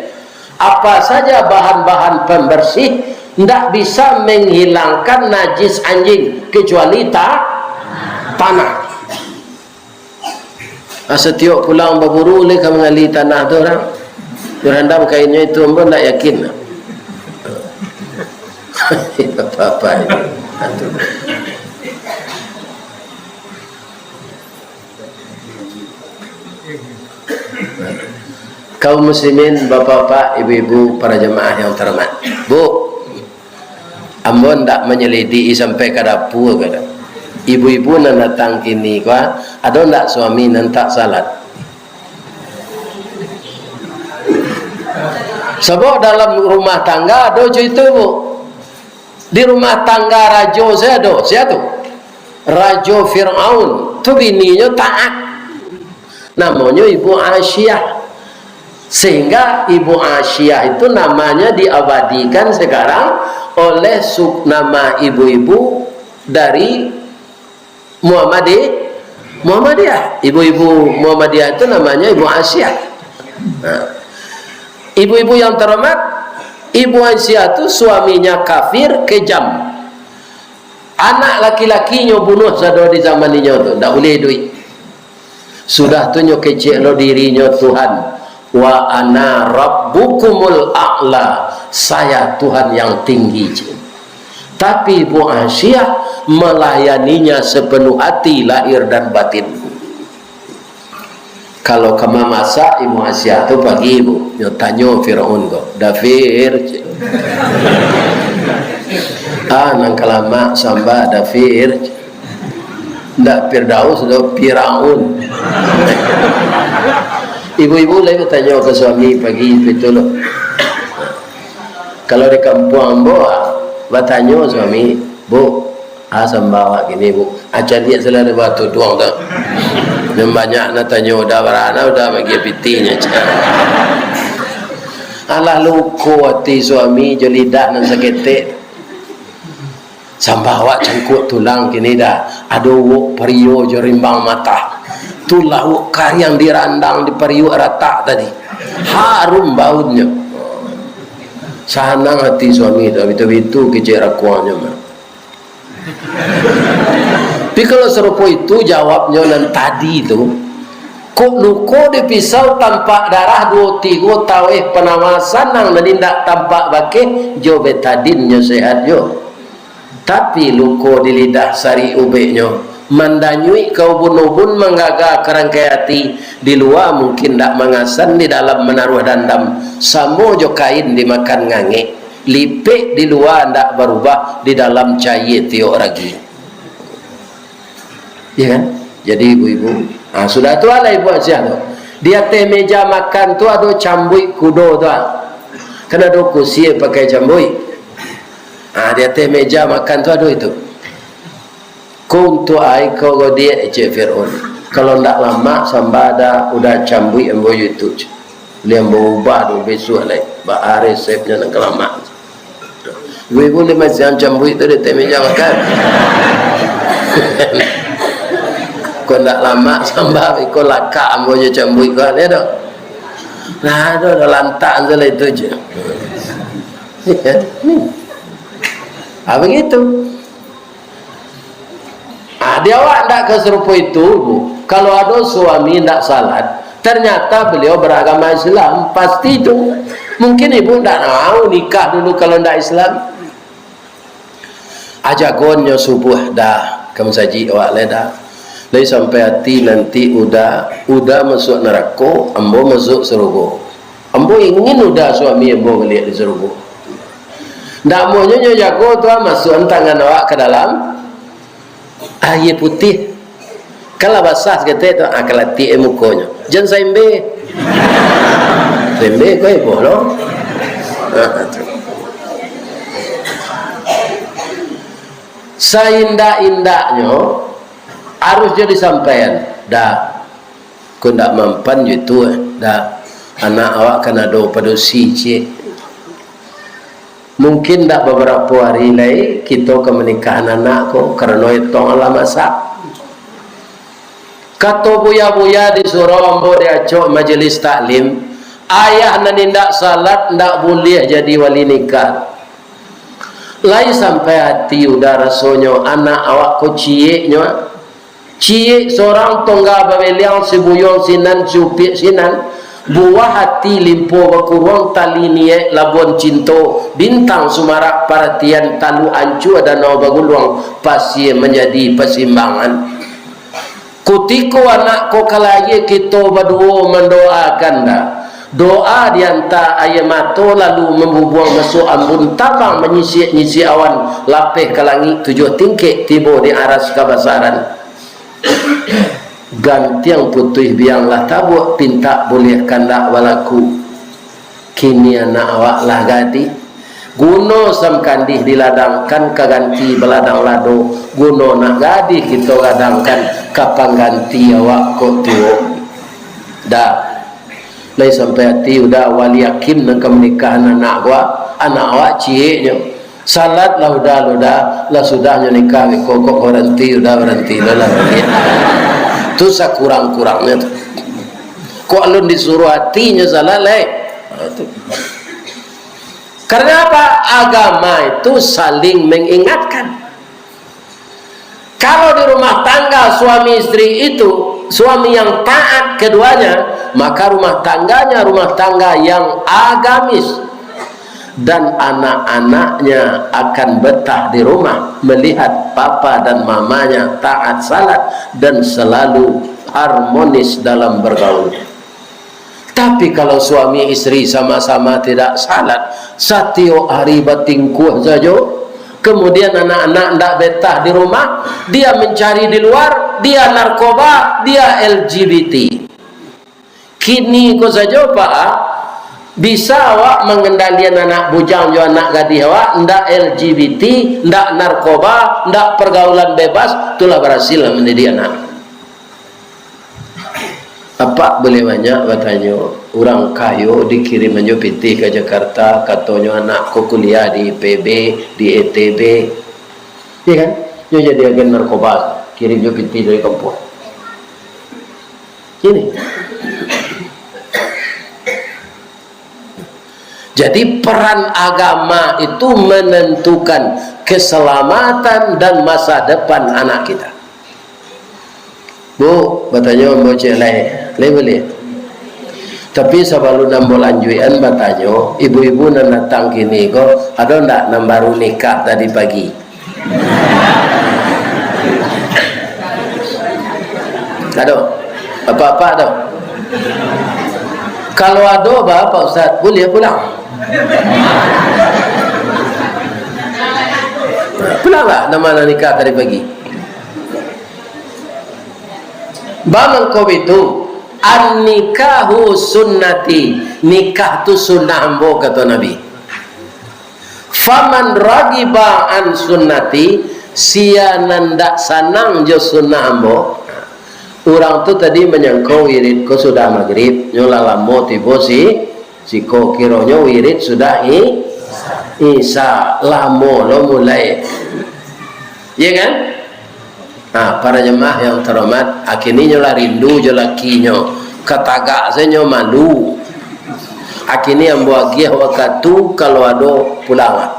Apa saja bahan-bahan pembersih ndak bisa menghilangkan najis anjing kecuali ta-, tanah. Ah, satiok pulang baburu lai ka mangali tanah tu urang. Urang randam kainnyo itu, ambo ndak yakin. Apa-apa ini. Kaum muslimin, bapak-bapak, ibu-ibu, para jamaah yang terhormat. Bu, ambo ndak manyalidiki sampai ka dapua ka. Ibu-ibu nan datang kini ko, ado ndak suami nan tak salat? Sabab dalam rumah tangga ado jo itu, Bu. Di rumah tangga rajo sia ado, sia tu? Rajo Firaun. Tu bininyo taat. Namonyo Ibu Asiah. Sehingga Ibu Asiah itu namanya diabadikan sekarang oleh su-, nama ibu-ibu dari Muhammadi-, Muhammadiyah. Ibu-ibu Muhammadiyah itu namanya Ibu Asiah. Nah, ibu-ibu yang terhormat, Ibu Asiah tu suaminya kafir, kejam. Anak laki-lakinyo bunuh sado di zaman inyo tu, ndak buliah iduik. Sudah tu nyo kecek lo dirinyo Tuhan, "Wa ana rabbukumul a'la, saya Tuhan yang tinggi," cek. Tapi Ibu Asiah melayaninya sepenuh hati, lahir dan batin. Kalau ka mamasak, Ibu Asiah tu pagi, Bu, nyo tanyo Firaun ko, "Da Fir," cek. "Ah, nan ka lamak samba, Da Fir," cek. Ndak Firdaus doh, Firaun. Ibu-ibu lai batanyo ka suami pagi itu lo. Kalau di kampuang ambo, ah, batanyo suami, "Bu, ah, samba awak kini, Bu." Ah, caliak salah di bawah tuduang tu. Nan banyak nan tanyo, udah barana, udah bagi pitinyo. Alah luko ati suami jo lidah nan saketek. Samba awak cangkuak tulang kini dah. Ado uwok pario jo rimbang matah. Tu lauak kariang dirandang di pariuak ratak tadi. Harum baunnyo. Sanang hati suami tu, bitu-bitu kecek rakuangnyo mah. Tapi kalau sarupo itu jawabnyo nan tadi tu, kok luko di pisau tampak darah duo tigo taweh panawa sanang nan indak tampak bakeh jo betadin nyo sehat jo. Tapi luko di lidah sarik ubeknyo, mandanyuik ka ubun-ubun manggaga ka rangkai ati, di lua mungkin ndak mangasan, di dalam manaruah dandam, samo jo kain dimakan ngangek, lipek di lua ndak barubah, di dalam cayie tiok ragi. Iya kan? Jadi ibu-ibu, ah, sudah tu lah ibu Asiah tu. Di ateh meja makan tu ado cambuik kudo tu ah. Kan ado kusie pakai cambuik. Ah, di ateh meja makan tu ado itu. Ko untuak ai ko godiak, cek Fir'aun. Kalau ndak lamak samba da, udah cambuik ambo jo itu, cek. Lian baubah tu bisuak lai. Baa resepnyo nan ka lamak. Ibu-ibu ni masih cambuik tu di ateh meja makan. Ko ndak lamak samba, iko lakak ambo jo cambuik ko, lihat tu. Nah, tu dah lantak tu lah itu je. Ah, begitu. Ah, di awak ndak ka sarupo itu, Bu. Kalau ado suami ndak salat, ternyata beliau beragama Islam, pasti itu. Mungkin ibu ndak mau nikah dulu kalau ndak Islam. Ajagonyo subuah dah, ka masajik awak lai dah. Lai sampai ati nanti Uda, Uda masuak narako, ambo masuak sarugo. Ambo ingin Uda suami ambo baliak di sarugo. Ndak amuahnyo nyo jago tu, ah, masuakan tangan awak ka dalam aia putiah. Kan lah basah saketek tu, ah, kalatik mukonyo. Jan saimbe. Saimbe ko ibo lo. Saindak-indaknyo harus jo disampaian. Dah. Ko ndak mampan jo itu, eh. Dah. Anak awak kan ado padusi ciek. Mungkin ndak babarapo ari lai kito ka manikahan anak ko, karano etong lah masak. Kato buya-buya di surau ambo diacok majelis taklim, ayah nan indak salat ndak buliah jadi wali nikah. Lai sampai ati Uda rasonyo anak awak ko cieknyo. Ciek sorang tongga babeliang, sibuyuang sinan, siupiak sinan, buah ati limpo bakuruang, tali niaik labuan cinto, bintang sumarak paratian, taluk ancua danau baguluang, pasie manjadi pasimbangan. Kutiko anak ko ka lahia, kito baduo mandoakan dah. Doa dianta aia mato, lalu mambubuang masuak ambun, tabang manyisiak-nyisiak awan, lapeh ka langik tujuah tingkek, tibo di aras kabasaran. Gantiang putuih biang lah tabuak, pintak buliah kandak balaku. Kini anak awak lah gadih. Guno samkandih diladangkan ka ganti baladang lado, guno nak gadih kito gadangkan ka pangganti awak kok tuo. Dah. Lai sampai ati Uda wali akim nan ka manikahan anak awak, anak awak cieknyo. Salat lah Uda, lah Uda, lah sudahnyo nikah beko kok baranti, Uda baranti lo lah. Tu sakurang-kurangnyo tu. Kok alun disuruah atinyo salat lai? Ha, tu. Karena apa? Agama itu saling mengingatkan. Kalau di rumah tangga suami istri itu, suami yang taat keduanya, maka rumah tangganya rumah tangga yang agamis. Dan anak-anaknya akan betah di rumah melihat papa dan mamanya taat salat dan selalu harmonis dalam bergaul. Tapi kalau suami istri sama-sama tidak salat, satiok hari batingkuah sajo, kemudian anak-anak ndak betah di rumah, dia mencari di luar, dia narkoba, dia L G B T. Kini ko sajo, Pak, ah, bisa awak mangendalian anak bujang jo anak gadih awak, ndak L G B T, ndak narkoba, ndak pergaulan bebas, itulah berhasil lah mendidik anak. Apak buliah banyak batanyo, urang kayo dikirim anjo pitih ka Jakarta, katonyo anak ko kuliah di I P B, di I T B. Iya kan? Nyo jadi agen narkoba, kirim jo pitih dari kampuang. Ini. Jadi, peran agama itu menentukan keselamatan dan masa depan anak kita. Bu, batanyo ambo ciek lai, lai buliah? Tapi sabalun ambo lanjuikan batanyo, ibu-ibu nan datang kini ko, ado ndak nan baru nikah tadi pagi? Ado? Apak-apak ado? Kalau ado, ba, Pak Ustaz, buliah pulang. Pulanglah, nan ma nan nikah tadi pagi. Ba mangko bitu, "An-nikahu sunnati," nikah tu sunnah ambo, kato Nabi. "Faman raghiba an sunnati," sia nan dak sanang jo sunnah ambo, urang tu tadi manyangko wirid ko sudah magrib, nyo lah lamo tibo si, siko, kironyo wirid sudah i-, isya, lamo lo mulai. Iya kan? Nah, para jemaah yang terhormat, akhirnyo lah rindu jo lakinyo, katagak sajo malu. Akhirnyo ambo agiah wakatu, kalau ado pulang.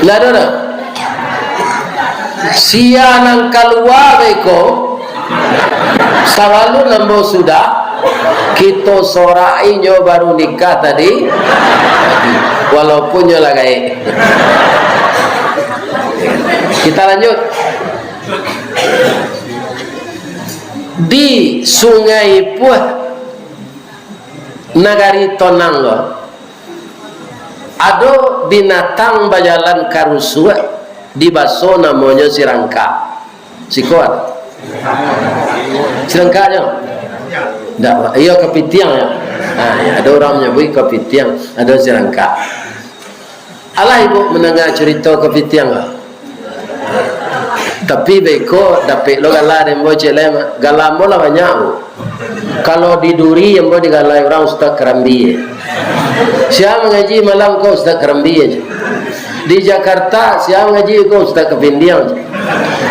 Ndak ado doh. Sia nan kalua beko, sabalun ambo sudah, kito sorak inyo baru nikah tadi, walaupun nyo lah gaek. Kita lanjut. Di Sungai Puah, Nagari Tonang ko, ado binatang bajalan karusuak, di baso namonyo sirangka. Siko ado? Sirangkanyo? Ndak, iyo, kapitiang yo. Ha, yo, ado urang manyabuik kapitiang, ado sirangka. Alah ibu mandanga curito kapitiang ko. Tapi beko dapek lo gala dari ambo ciek lai mah. Gala ambo lah banyak, Bu. Kalau di Duri, ambo digalai urang Ustaz Karambia. Sia mangaji malam ko, Ustaz Karambia. Di Jakarta, sia mangaji ko, Ustaz Kapindiang.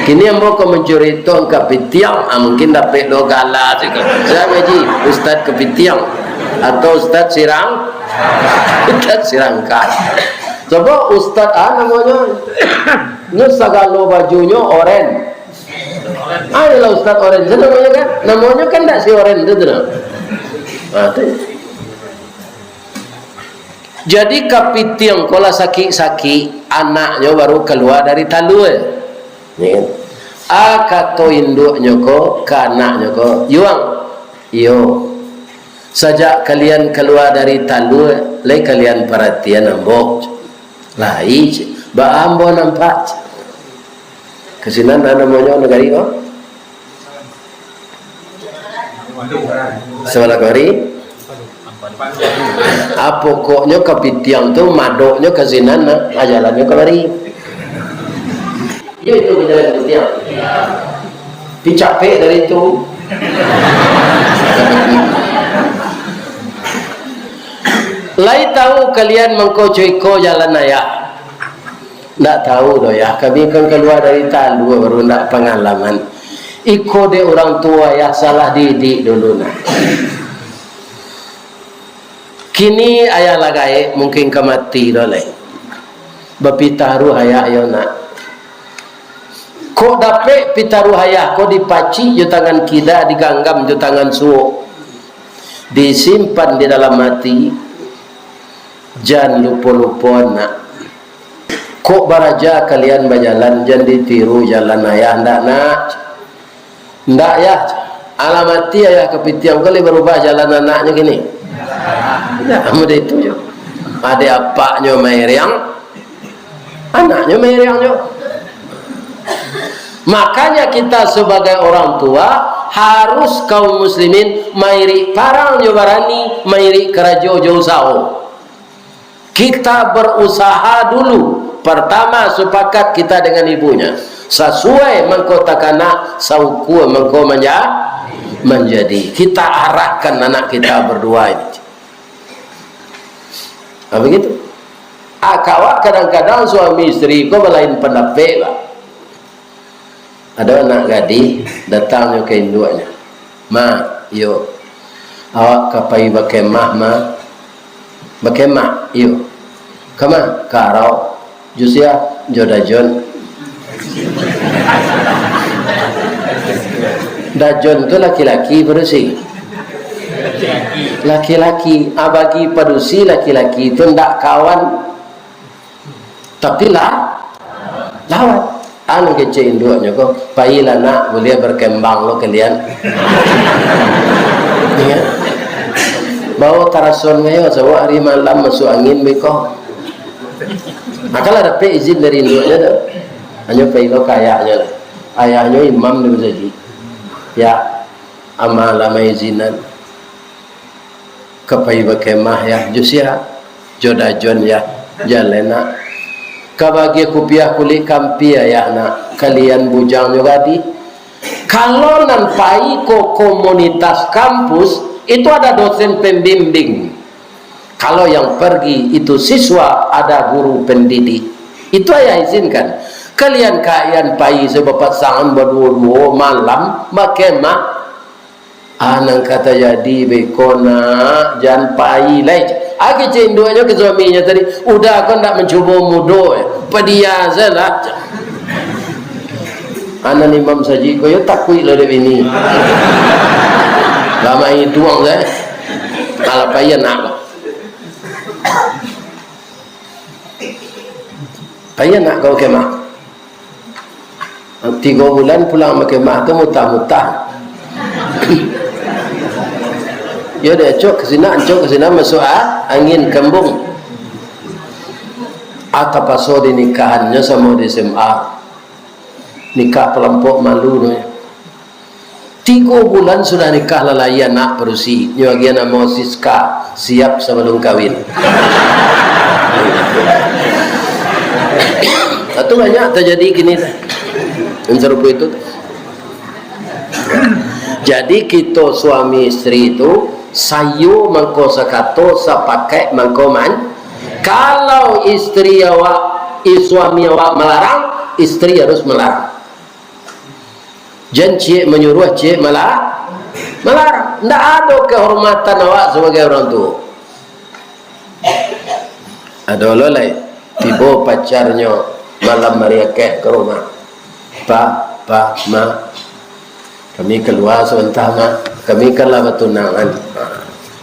Kini ambo ka mancurito kapitiang, ah, mungkin dapek lo gala siko. Sia mangaji, Ustaz Kapitiang atau Ustaz Sirang? Ustaz Sirangka. Coba Ustaz, ah, namonyo, nyo sagalo bajunyo oren. Ah, iyolah Ustaz Oren tu namonyo kan? Namonyo kan ndak si Oren tu, tu nah. Ah, tu. Jadi kapitiang ko lah sakik-sakik, anaknyo baru kalua dari talua. Yo kan? Ah, kato induaknyo ko ka anaknyo ko, "Yuang, iyo, sajak kalian kalua dari talua, lai kalian paratian ambo?" "Lai, baa ambo nampak?" Ka sinan namonyo nagari ko? Sabalah kamari. Ah, pokoknyo kapitiang tu madoknyo ka sinan, nah, ah, jalannyo kamari. Iyo, itu bajalan kapitiang. Pi capek dari itu. Lai tahu kalian mangko co iko jalan ayah? Ndak tahu doh, Yah. Kami kan kalua dari talua, baru ndak pangalaman. Iko dek urang tuo, Yah, salah didik dulu, nah. Kini ayah lah gaek, mungkin ka mati doh lai. Bapitaruah ayah iyo, nak. Kok dapek pitaruah ayah ko dipacik jo tangan kida, diganggam jo tangan suok, disimpan di dalam ati, jan lupo-lupo, nak. Kok baraja kalian bajalan, jan ditiru jalan ayah, ndak, nak? Ndak, Yah. Alah mati ayah kapitiang ko, lai barubah jalan anaknyo kini? Ndak, model itu jo. Ado apaknyo mairiang, anaknyo mairiang jo. Makanya kita sebagai orang tua harus kaum muslimin mairik parang jo barani, mairik karajo jo usaho. Kita berusaha dulu. Pertama, sepakat kita dengan ibunya. Sasuai mangko takana, saukua mangko manja-, manjadi. Kita arahkan anak kita berdua ini. Ah, begitu. Ah, kawa kadang-kadang suami isteri ko balain pandapek, Pak. Ado anak gadih, datang nyo ka induaknyo. "Ma, iyo, awak ka pai bakemah, Ma. Bakemah, iyo. Kama? Karau. Jo sia? Jo Dajon. Dajon tu laki-laki padusi. Laki-laki. Ah, bagi padusi laki-laki tu ndak kawan. Tapi lah, lawan. Anu kecek induaknyo ko, "Pailah nak, buliah berkembang lo kalian." Iyo. Bawo tarason kayo, sabab ari malam masuak angin beko. Nah, kalau dapek izin dari induaknyo tu, hanyo pai lo ka ayahnyo lah. Ayahnyo imam di masajik. Ya, ama lah maizinan. Ka pai bakemah, yah, jo sia? Jo Dajon, yah. Jaleh nak. Ka bagiah kupiah kulik kampia, yah nak. Kalian bujangnyo gadih. Kalau nan pai ko komunitas kampus, itu ada dosen pembimbing. Kalau yang pergi itu siswa, ada guru pendidik. Itu ayah izinkan. Kalian kaian pai sabapasangan baduo-duo malam bakemah. Ah, nan ka tajadi beko nak, jan pai lai. Ah, kecek induaknyo ka suaminyo tadi, "Uda ko ndak mancubo mudo, padia sajolah." Ah, nan imam sajik ko yo takuik lo dek bini. Lama iduang sae. Alah, pai anak ko. Pai anak ko kemah. Tigo bulan pulang bakemah tu mutah-mutah. Yo, diacok ka sinan, acok ka sinan, masuak a-, angin kambung. Ah, tapaso dinikahannyo samo di S M A. Nikah palampok malu tu. Tigo bulan sudah nikah, lah lai anak padusi. Nyo agiah namo Siska, siap sabalum kawin. Itu banyak tajadi kini tu. Nan sarupo itu tu. Jadi, kito suami isteri tu, sayo mangko sakato, sapakaik mangko man-, kalau isteri awak, i-, suami awak malarang, isteri harus malarang. Jan ciek manyuruah, ciek mala-, malarang. Ndak ado kehormatan awak sabagai urang tuo. Ado lo lai, tibo pacarnyo malam ari akeh ka rumah. "Pa, Pa, Ma, kami kalua sabanta, Ma. Kami kan lah batunangan."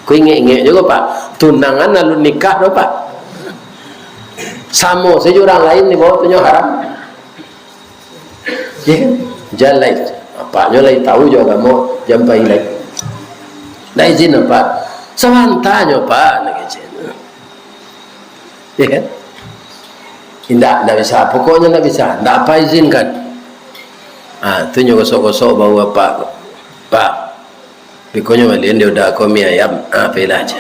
Ko ingek-ingek juo, Pak. Tunangan alun nikah doh, Pak. Samo sajo urang lain dibawa tu nyo haram. Yo kan? Jan lai. Apaknyo lai tahu jo agamo, jan pai lai. Ndak izin, Pak. Sabantanyo, Pak, nak izin. Yo kan? Indak, ndak bisa. Pokoknyo ndak bisa. Ndak apa izinkan. Ah, tu nyo gosok-gosok bahu apak. Pak, Pikonyo balian dek uda ko mi ayam. Ah, pailah aja.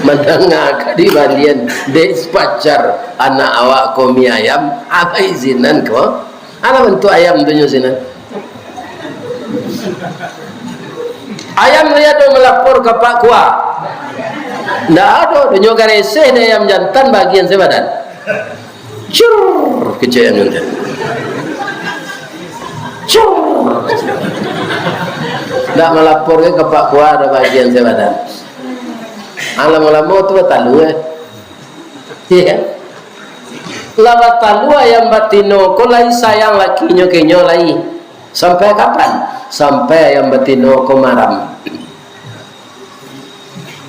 Mandanga ka dibalian dek pacar anak awak ko mi ayam, apa izinan ko? Alah bantuak ayam tu nyo sinan. Ayam tu ado malapor ka Pak Kua? Ndak ado, nyo gareseh dek ayam jantan bagian sabadan. Cur, kecek ayam jantan. Cur. Ndak malapor ka Pak Kua, ado bagian sabadan. Ah, lamo-lamo tu batalua, eh. Iyo kan? Lah batalua ayam batino ko lai sayang lakinyo ka inyo lai. Sampai kapan? Sampai ayam batino ko maram.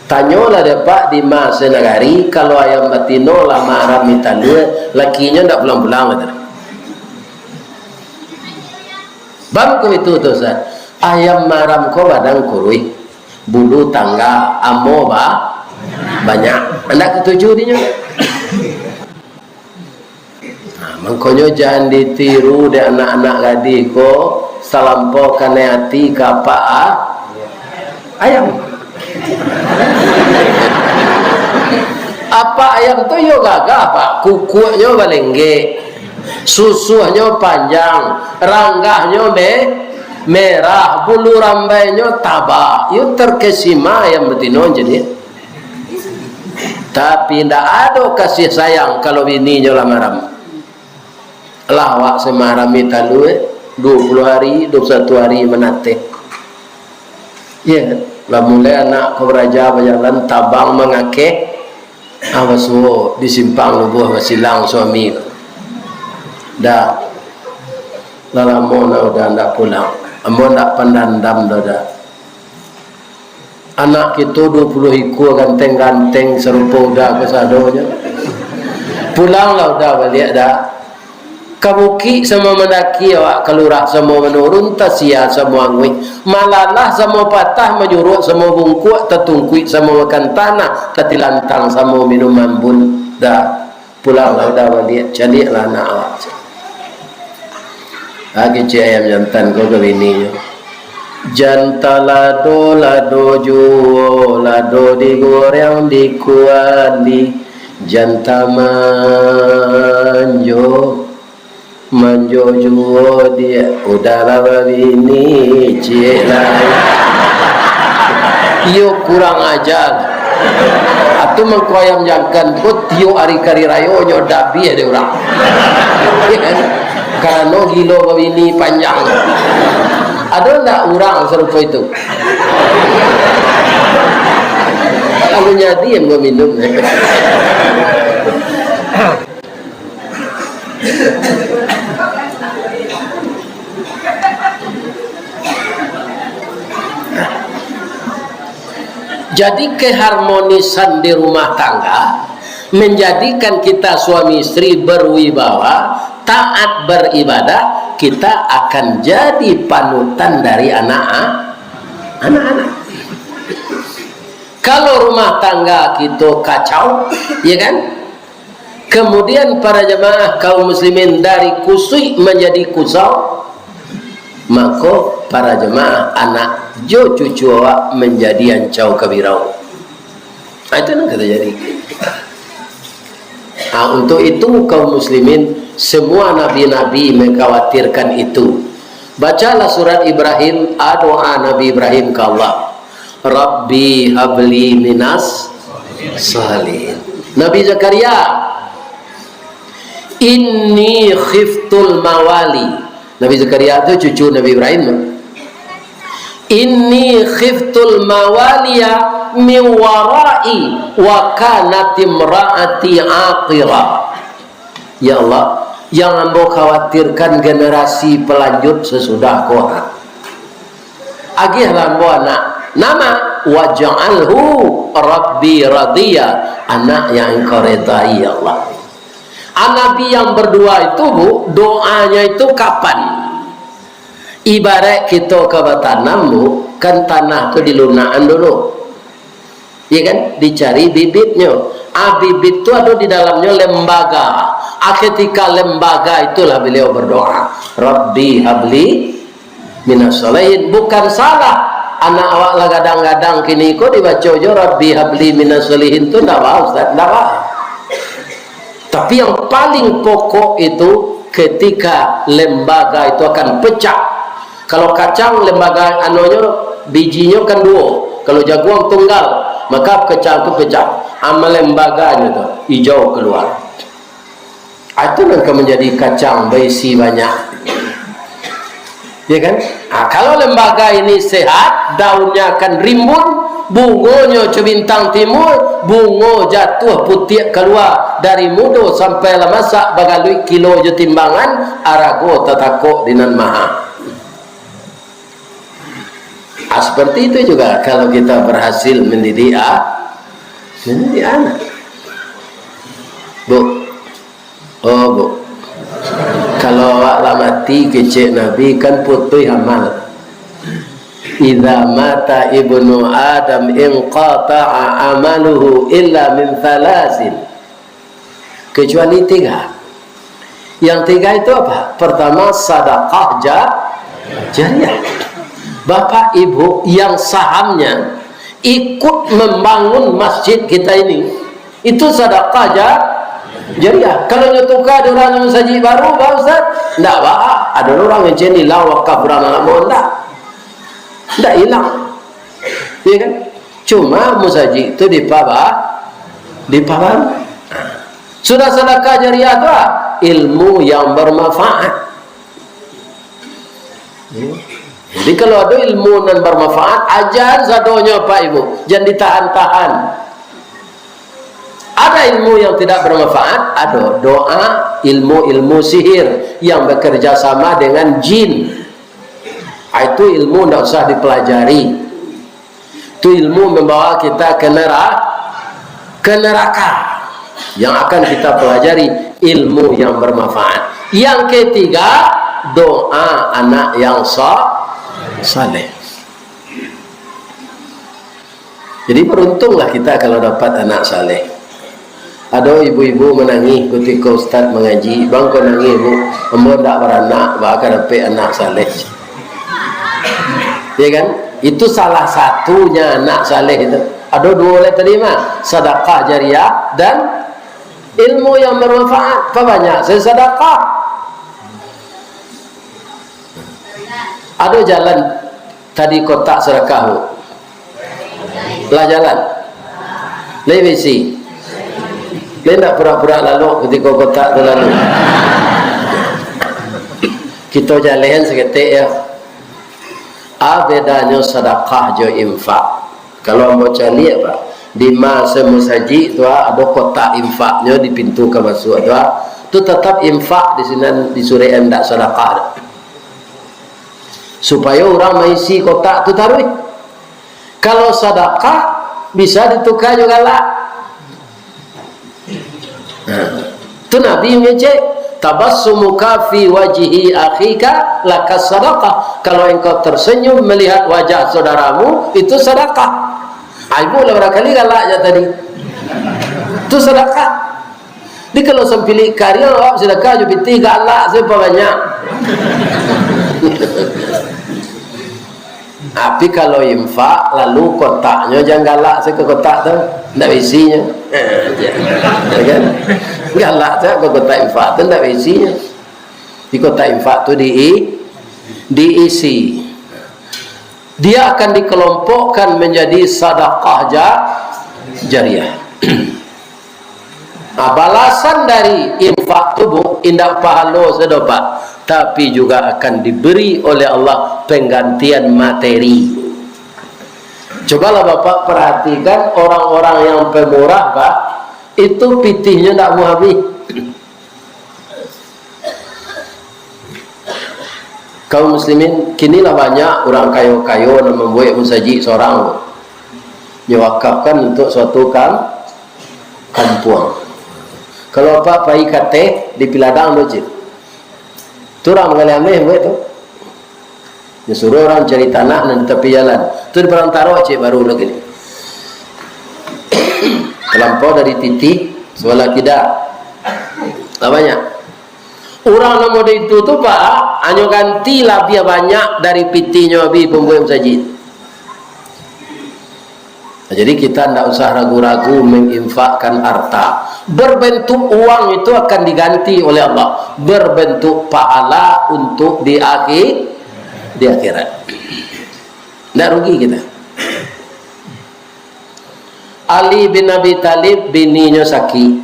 Tanyolah dek Pak di ma sanagari, kalau ayam batino lah maram di talua, lakinyo ndak pulang-pulang, kata. Bang ko itu tu, Ustaz. Ayam maram ko badan kuruih, bulu tangga, amo ba-, banyak. Ndak katuju dinyo. Nah, mangkonyo jan ditiru dek anak-anak gadih ko, salampau kanai ati ka apak a-, ayam. Apak ayam tu iyo gagah, Pak. Kukuaknyo balenggek, susuahnyo panjang, ranggahnyo me-, merah, bulu rambainyo taba. Iyo terkesima ayam batino jadi. Tapi, indak ado kasih sayang kalau bininyo lah maram. Lah awak samaram di talua, duo puluah hari, duo puluah satu hari manateh. Iyo, lah mulai anak ko baraja bajalan, tabang mangakeh, ah, basuo di simpang Lubuah Basilang suami ko. Dah, lah lamo nah Uda ndak pulang. Ambo ndak pandandam doh, Da. Anak kito duo puluah ikua ganteng-ganteng sarupo Uda kasadonyo. Pulanglah Uda baliak, Da. Ka bukik samo mandaki awak, ka lurah samo manurun, tasia samo anguih, malalah samo patah, manyuruak samo bungkuak, tatungkuik samo makan tanah, tatilantang samo minum ambun. Da, pulanglah Uda baliak, caliaklah anak awak. Ha, kecek ayam jantan ko ka bininyo. Jan talado-lado juo, lado digoreng di kuali. Jan tamanjo, manjo juo diak, Uda lah babini ciek lai. Iyo kurang aja. Atu mangko ayam jantan ko tiok ari kari rayo nyo dabiah dek urang. Karano gilo babini panjang. Ado ndak urang sarupo itu? Lalu nyadi yang baminum. Jadi, keharmonisan di rumah tangga menjadikan kita suami istri berwibawa, taat beribadah, kita akan jadi panutan dari anak, anak-anak. Kalau rumah tangga kita kacau, ya kan? Kemudian para jemaah kaum muslimin dari kusuik menjadi kusau, mako para jemaah anak jo cucu awak menjadi ancau kabirau. Ah, itu nan ka tajadi. Ah, untuk itu kaum muslimin, semua nabi-nabi mengkhawatirkan itu. Bacalah surat Ibrahim, ah, doa Nabi Ibrahim ka Allah. Rabbi habli minas salihin. Nabi Zakaria, inni khiftul mawali. Nabi Zakaria tu cucu Nabi Ibrahim tu. Inni khiftul mawaliya min warai wa kanat imraati aqira. Ya Allah, yang ambo khawatirkan generasi pelanjut sesudah ko. Agiahlah ambo anak. Nama? Waj'alhu Rabbi radiya. Anak yang Engkau redai, ya Allah. Ah, Nabi yang berdua itu, Bu, doanya itu kapan? Ibarat kita ka batanam, Bu, kan tanah tu dilunakan dulu. Iya kan? Dicari bibitnyo. Ah, bibit tu ada di dalamnya lembaga. Ah, ketika lembaga itulah beliau berdoa, "Rabbi habli minas shalihin." Bukan salah. Anak awak lah gadang-gadang kini ko dibaco jo, "Rabbi habli minas shalihin" tu ndak ba, Ustaz? Ndak ba. Tapi yang paling pokok itu ketika lembaga itu akan pecah. Kalau kacang lembaga anonyo, bijinyo kan duo. Kalau jaguang tunggal, maka kacang tu pecah. Amal lembaganyo tu ijau keluar. Ah, itu nan ka manjadi kacang baisi banyak. Ya kan? Ah, kalau lembaga ini sehat, daunnya akan rimbun, bungonyo co bintang timur, bungo jatuah putiak kalua, dari mudo sampai lah masak, bagaluik kilo jo timbangan, arago tatakok di Nan Maha. Ah, seperti itu juga kalau kita berhasil mendidik, ah, mendidik anak. Bu, oh, Bu, kalau awak lah mati, kecek Nabi, kan putuih amal. "Idza mata ibnu Adam inqata'a amaluhu illa min thalatsin." Kecuali tiga. Yang tiga itu apa? Pertama, sadakah ja-, jariah. Bapak Ibu, yang sahamnya ikut membangun masjid kita ini, itu sadakah ja-, jariah. Kalau nyo tuka dek urang masajik baru, ba, Ustaz? Ndak ba. Ado urang yang cenilang wakaf urang lamo, ndak. Ndak ilang. Iya kan? Cuma masajik tu dipaba-, dipabangun. Sudah sadakah jariah tu, ah, ilmu yang bermanfaat. Jadi, kalau ado ilmu nan bermanfaat, ajan sadonyo, Pak Ibu. Jan ditahan-tahan. Ada ilmu yang tidak bermanfaat, ado doa, ilmu-ilmu sihir yang bekerja sama dengan jin. Ah, itu ilmu ndak usah dipelajari. Itu ilmu membawa kita ke nera-, ke neraka. Yang akan kita pelajari, ilmu yang bermanfaat. Yang ketiga, doa anak yang sa-, saleh. Jadi, beruntunglah kita kalau dapat anak saleh. Ado ibu-ibu manangih kutiko ustaz mangaji, "Bang, ko nangih, Bu? Ambo ndak baranak, baa ka dapek anak saleh?" Ya kan? Itu salah satunya anak saleh itu. Ado duo lai tadi mah, sadakah jariah dan ilmu yang bermanfaat. Pabanyak sajo sadakah. Ado jalan tadi kotak sadakah tu? Lah jalan? Lai baisi? Lai ndak pura-pura lalok kutiko kotak tu lalu? Kito jalehan saketek, yo. A bedanyo sadakah jo infak? Kalau ambo caliak, Pak, di ma se musajik tu, ah, ado kotak infaknyo di pintu ka masuak tu, ah. Tu tatap infak di sinan, di surek, ndak sadakah. Supayo urang maisi kotak tu taruih. Kalau sadakah, bisa dituka jo galak. Nah, tu Nabi mangecek, "Tabassumuka fi wajhi akhika laka sadaqah." Kalau engkau tersenyum melihat wajah saudaramu, itu sadakah. Ai, bulah barakali galak je tadi. Tu sadakah. Jadi, kalau sampilik kariang, awak sadakah jo pitih, galak sajo banyak. Tapi kalau infak, lalu kotaknyo jan galak sajo ka kotak tu, ndak isinyo. Ya kan? Galak sajo ka kotak infak tu, ndak isinyo. Di kotak infak tu di-, diisi. Dia akan dikelompokkan menjadi sadakah ja-, jariah. Nah, balasan dari infak tu, Bu, indak pahalo sajo, Pak, tapi juga akan diberi oleh Allah penggantian materi. Cobalah Bapak perhatikan orang-orang yang pemurah, Pak, itu pitihnyo ndak mau habis. Kaum muslimin, kini lah banyak urang kayo-kayo nan mambuek musajik sorang, nyo wakafkan untuak suatu kam-, kampuang. Kalau Apak pai ka ateh, di Piladang tu, cik, tu urang manggaleh ameh buek tu. Nyo suruah urang cari tanah nan di tapi jalan. Tu di Padang Tarok, cik, baru lagi ni. Talampau dari Titih, sabalah kida. Lah banyak. Urang nan model itu tu, Pak, hanyo ganti labiah banyak dari pitihnyo habis pambuek musajik. Nah, jadi kita ndak usah ragu-ragu menginfakkan harta. Berbentuk uang itu akan diganti oleh Allah. Berbentuk pahala untuk di akhi-, di akhirat. Ndak rugi kita. Ali bin Abi Thalib, bininyo sakik,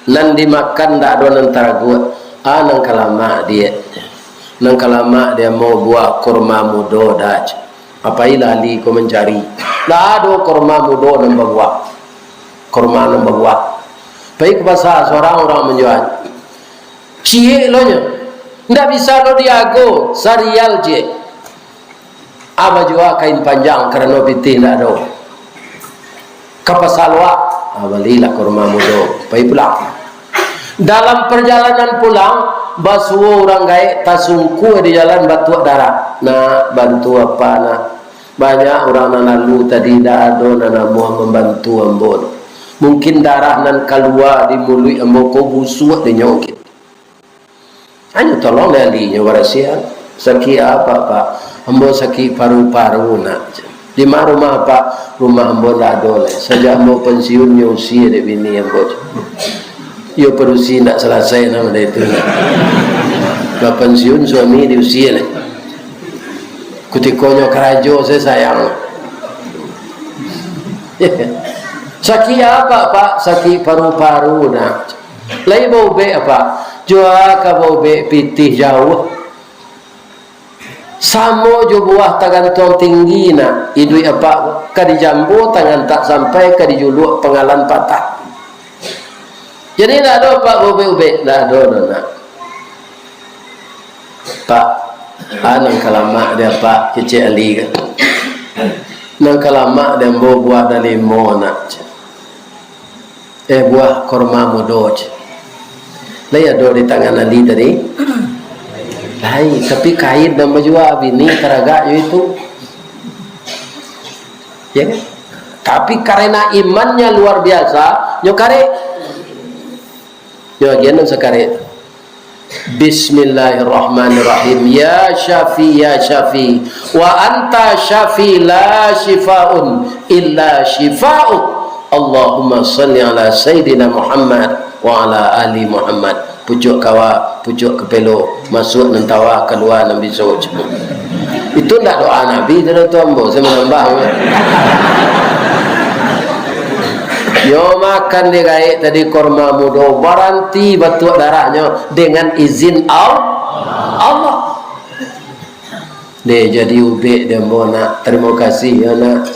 nan dimakan ndak ado nan taraguak. Ah, nan ka lamak diak, nan ka lamak diak, ambo buah kurma mudo dah. Apailah Ali ko mancari, ndak ado kurma mudo nan babuah. Kurma nan babuah. Pai ka pasa, surang urang manjua. Ciek lo nyo, ndak bisa lo diago, sarial ciek. Ah, bajua kain panjang karano pitih ndak ado. Ka pasa Luak, ah, balilah kurma mudo, pai pulang. Dalam perjalanan pulang, basuo urang gaek tasungkua di jalan batuak darah. "Nak, bantu Apak, Nak. Banyak urang nan lalu tadi, ndak ado nan namuah mambantu ambo. Mungkin darah nan kalua di muluik ambo ko busuak dinyo." Hanyo tolong dek Ali nyo barasiahan. "Sakik apo, Pak?" "Ambo sakik paru-paru, Nak." "Di ma rumah Apak?" "Rumah ambo ndak ado lai. Sajak ambo pensiun nyo usie dek bini ambo." Iyo padusi ndak salasai namo dek itu, Nak. Lah pensiun suami diusie lai. Kutiko nyo karajo sajo sayang. "Sakik apo, Pak?" "Sakik paru-paru, Nak." "Lai baubek apo?" "Jua ka baubek pitih jauah." Samo jo buah tagantuang tinggi, nak, iduik apak, ka dijambo tangan tak sampai, ka dijuluak pangalan patah. Jadi, ndak ado apak baubek-ubek, ndak ado doh, nak. Pak, ah, nan ka lamak di apak, kecek Ali kan. Nan ka lamak di ambo buah dalimo, nak. Eh, buah korma mudo, cek. Lai ado di tangan Ali tadi? Lai, tapi kain nan bajua bini taragak jo itu. Ya kan? Tapi karena imannya luar biasa, nyo karek. Nyo agian nan sakarek tu. Bismillahirrahmanirrahim. Ya Syafi, ya Syafi. Wa anta Syafi, la syifaun illa syifa'uk. Allahumma salli ala Sayyidina Muhammad wa ala ali Muhammad. Pucuak kawa, pucuak kapelo, masuak nan tawa, kalua nan biso. Itu ndak doa Nabi tu, dah tu ambo, saya manambah. Yo makan di gaek tadi korma mudo, baranti batuak darahnyo dengan izin Al-, Allah. Deh, jadi ubek deh ambo, nak. Tarimo kasih, yo, nak.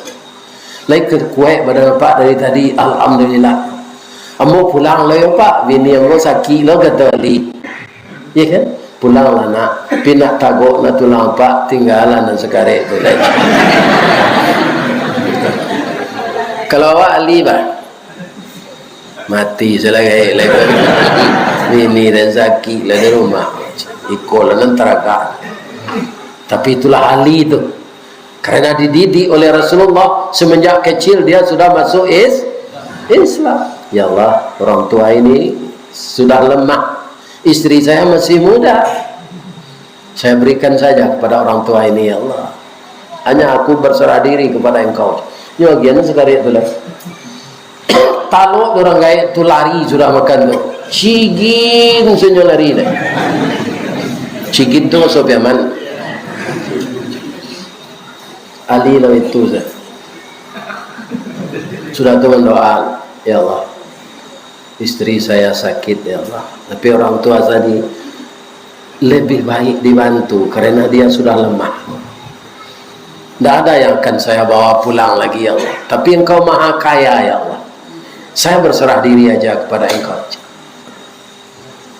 Lai kuaik badan apak dari tadi, alhamdulillah. Ambo pulang lo yo, Pak, bini ambo sakik lo, kato Ali. Iya kan? Pulanglah, nak. Pi nak tagok nak tulang apak, tinggalah nan sakarek tu. Kalau awak Ali, bah, mati salah gaek lai. Bini dan sakik lah di rumah. Iko lah nan taragak. Tapi itulah Ali tu. Karena dididik oleh Rasulullah, semenjak kecil dia sudah masuk is-, Islam. Ya Allah, orang tua ini sudah lemah. Istri saya masih muda. Saya berikan saja kepada orang tua ini, ya Allah. Hanya aku berserah diri kepada Engkau. Nyo agian sakali tu lah. Talok urang gaek tu lari sudah makan tu. Cigin sajo lari deh. Cigin tu maso Piaman. Ali lah itu sajo. Sudah tu mandoa, "Ya Allah, istri saya sakit, ya Allah. Tapi orang tua tadi lebih baik dibantu karena dia sudah lemah. Ndak ada yang akan saya bawa pulang lagi, ya Allah. Tapi Engkau Maha Kaya, ya Allah. Saya berserah diri aja kepada Engkau."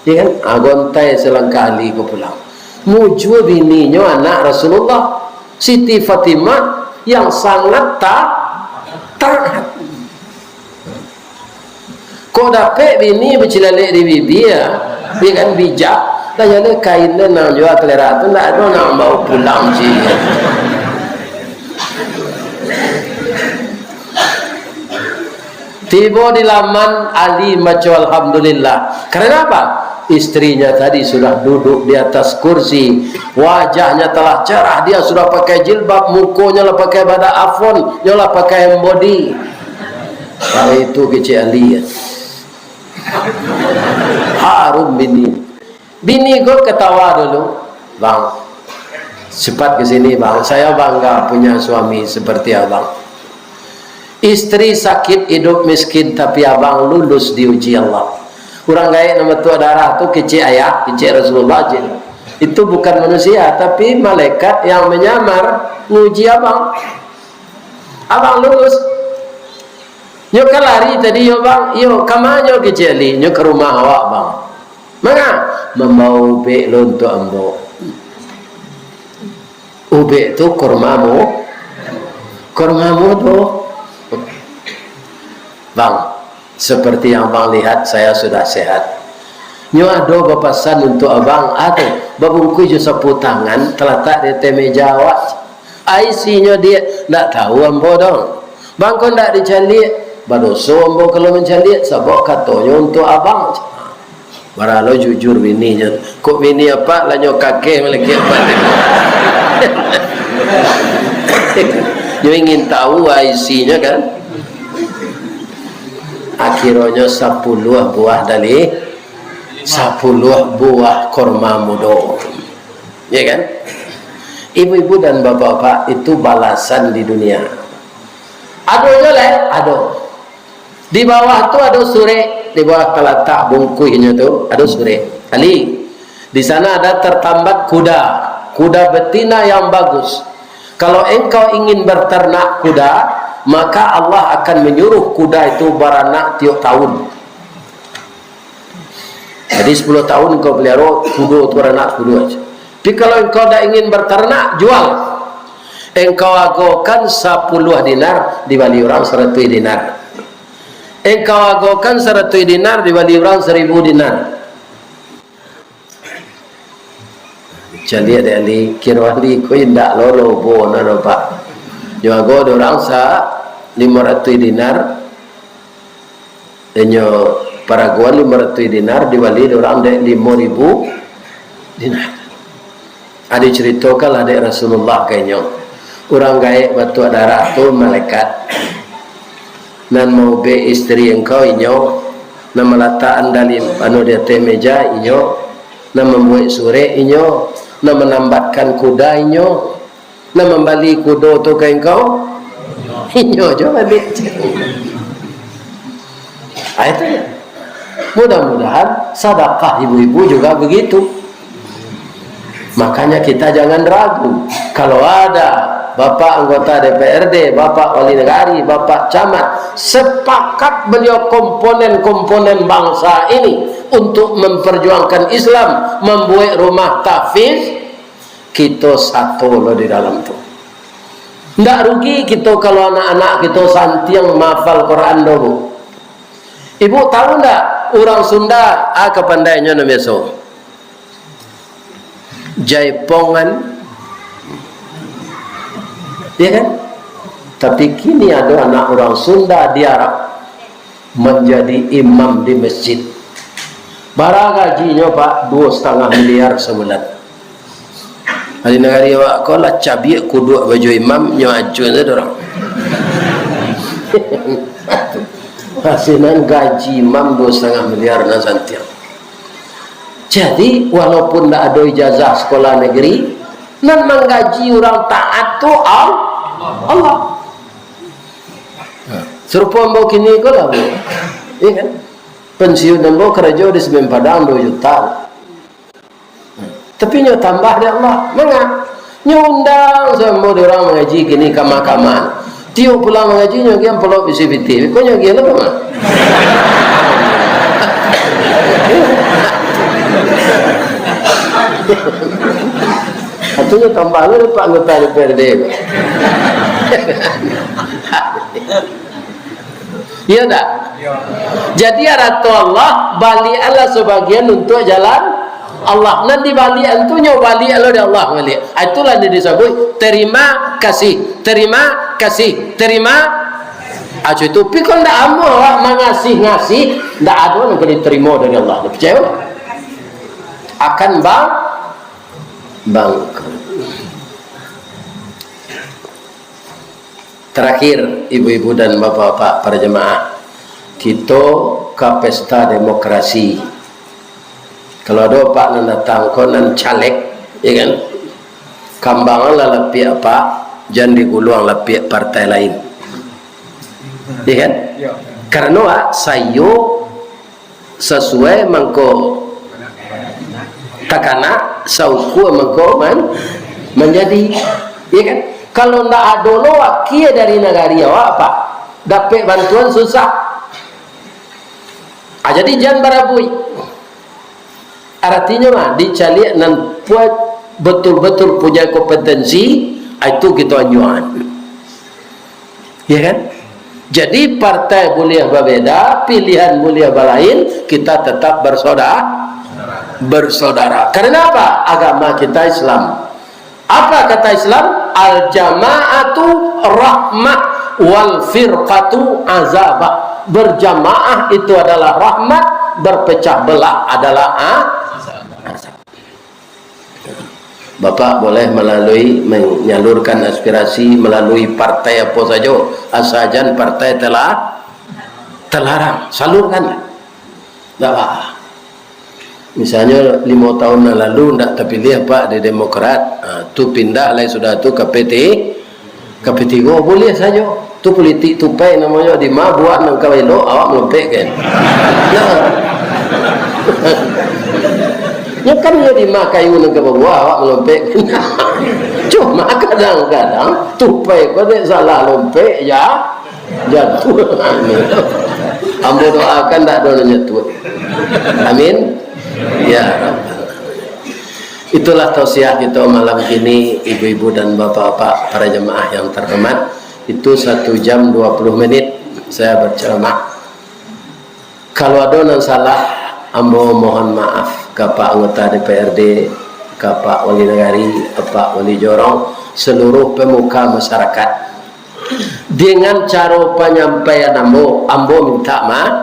Ya kan? Ah, gontai salangkah Ali ko pulang. Mujua bininyo anak Rasulullah, Siti Fatimah, yang sangat ta-, taat. Kok dapek bini bacilalek di bibia, ya kan, bijak, lah jaleh kain tu nan jua kalera tu, ndak ado nak bawa pulang cik. Tibo di laman, Ali maco alhamdulillah. Karena apa? Istrinya tadi sudah duduk di atas kursi. Wajahnya telah cerah, dia sudah pakai jilbab, mukonyo lah pakai badak afon, nyo lah pakai body. Hari itu kecek Ali, ya. Harum bini. Bini ko ketawa dulu, "Bang, cepat ke sini, Bang. Saya bangga punya suami seperti Abang. Istri sakit, hidup miskin, tapi Abang lulus diuji Allah." Urang gaek nan batuak darah tu kecek ayah, kecek Rasulullah je. Itu bukan manusia, tapi malaikat yang menyamar nguji Abang. Abang lulus. Nyo ka lari tadi yo, Bang? Iyo, ka ma nyo kecek Ali? Nyo ka rumah awak, Bang. Manga? Mambawa ubek lo untuak ambo. Ubek tu korma mu-, korma mudo. Bang, seperti yang Abang lihat, saya sudah sehat. Nyo ado bapasan untuak Abang, ado babungkuih jo sapu tangan, talatak di ateh meja awak. Isinyo diak, ndak tahu ambo doh. Bang ko ndak dicaliak, badoso ambo kalau mancaliak, sabab katonyo untuak Abang. Baralo jujur bininyo. Kok bini apak lah nyo kakeh malakek apak. Nyo ingin tahu isinyo kan. Akhironyo sapuluah buah dali-, sapuluah buah korma mudo. Ya kan? Ibu-ibu dan bapak-bapak, itu balasan di dunia. Ado juo lai, ado. Di bawah tu ado surek, di bawah talatak bungkuihnyo tu ado surek. Ali, di sana ada tertambat kuda. Kuda betina yang bagus. Kalau engkau ingin berternak kuda, maka Allah akan menyuruh kuda itu baranak tiok tahun. Jadi sepuluh tahun engkau pelihara kudo tu, baranak kudo aja. Tapi kalau engkau dak ingin berternak, jual. Engkau agokan sapuluh dinar, dibali urang saratuih dinar. Engkau agokan saratuih dinar, dibali urang saribu dinar. Caliak dek Andi, kiro Andi ko indak lo lobo na do, Pak. Nyo ago dek urang sa limo ratuih dinar, inyo paraguan limo ratuih dinar, dibali dek urang dek limo ribu dinar. Ado caritokan lah dek Rasulullah ka inyo, urang gaek batuak darah tu malaikat. Nan maubek isteri engkau inyo, nan malatakan dalim anu di ateh meja inyo, nan mambuek surek inyo, nan manambatkan kuda inyo, nan mambali kudo tu ka engkau, inyo jo baliak. Ah, itu ya. Mudah-mudahan sadakah ibu-ibu juga begitu. Makanya kita jangan ragu. Kalau ada Bapak anggota D P R D, Bapak wali negari, Bapak camat, sepakat beliau komponen-komponen bangsa ini untuk memperjuangkan Islam, membuat rumah tahfiz, kito sato lo di dalam tu. Ndak rugi kito kalau anak-anak kito santiang mahafal Quran do, Bu. Ibu tahu ndak, urang Sunda, ah, kapandainyo nan biaso? Jaipongan. Ya kan? Tapi kini ado anak urang Sunda di Arab manjadi imam di masjid. Bara gajinyo, Pak? Duo satangah miliar sabulan. Di nagari awak ko lah cabiak kuduak baju imam, nyo acuan sajo urang. Asinan gaji imam duo satangah miliar nan santiang. Jadi, walaupun ndak ado ijazah sekolah negeri, nan manggaji urang taat tu Al-, Allah. Sarupo ambo kini ko lah, Bu. Iya kan? Pensiun ambo karajo di Semen Padang duo juta. Tapi nyo tambah dek Allah. Manga? Nyo undang sambo dek urang mangaji kini kama-kama. Tiok pulang mangaji, nyo agiah ampulop isi pitih. Ko nyo agiah lah kama? Atunyo tambah lah dek Pak Anggota D P R D. Iya ndak? Iya. Jadi, arato Allah, baliaklah sabagian untuak jalan Allah. Nan dibaliak tu, nyo baliak lo dek Allah baliak. Ah, itulah nan disabuik terima kasih, terima kasih, terima. Ah, itu. Tapi kalau ndak amuah awak mangasih-ngasih, ndak ado nan ka diterima dari Allah. Picayo? Akan bang-, bangkrut. Terakhir, ibu-ibu dan bapak-bapak para jemaah, kito ka pesta demokrasi. Kalau ado apak nan datang ko nan caleg, ya kan? Kambanganlah lapiak apak, jan diguluang lapiak partai lain. Ya kan? Ya. Karano, ah, sayo sasuai mangko takanak, saukua mangko man-, manjadi. Iya kan? Kalau ndak ado lo wakia dari nagari awak, Pak, dapek bantuan susah. Ah, jadi jan barabuik. Aratinyo mah, dicaliak nan pua-, betul-betul punya kompetensi, ah, itu kito anjuangan. Ya kan? Jadi, partai buliah babeda, pilihan buliah balain, kita tetap bersoda-, bersaudara. Karena apa? Agama kita Islam. Apa kata Islam? "Al-jama'atu rahmah, wal firqatu azabah." Berjamaah itu adalah rahmat, berpecah belah adalah a-, azab. Bapak boleh melalui, menyalurkan aspirasi melalui partai apo sajo, asa jan partai tela-, telarang, salurkanlah. Ndak apa. Misalnyo limo tahun nan lalu ndak tapiliah Pak di Demokrat, ha, tu pindah lai sudah tu ka P T, ka P tigo, buliah sajo. Tu politik tupai namonyo, di ma buah nan ka elok, awak malopek kan. Nah. Yo kan, iyo di ma kayu nan ka babuah, awak malompek. Cuma kadang-kadang tupai ko dek salah lompek, ya, jatuah. Ambo doakan ndak ado nan jatuah. Amin. Ya. Itulah tausiah kita malam ini, ibu-ibu dan bapak-bapak, para jemaah yang terhormat. Itu satu jam dua puluh menit saya berceramah. Kalau ado nan salah, ambo mohon maaf ka Pak Anggota D P R D, ka Pak Wali Nagari, ka Pak Wali Jorong, seluruh pemuka masyarakat. Dengan caro panyampaian ambo, ambo minta maaf.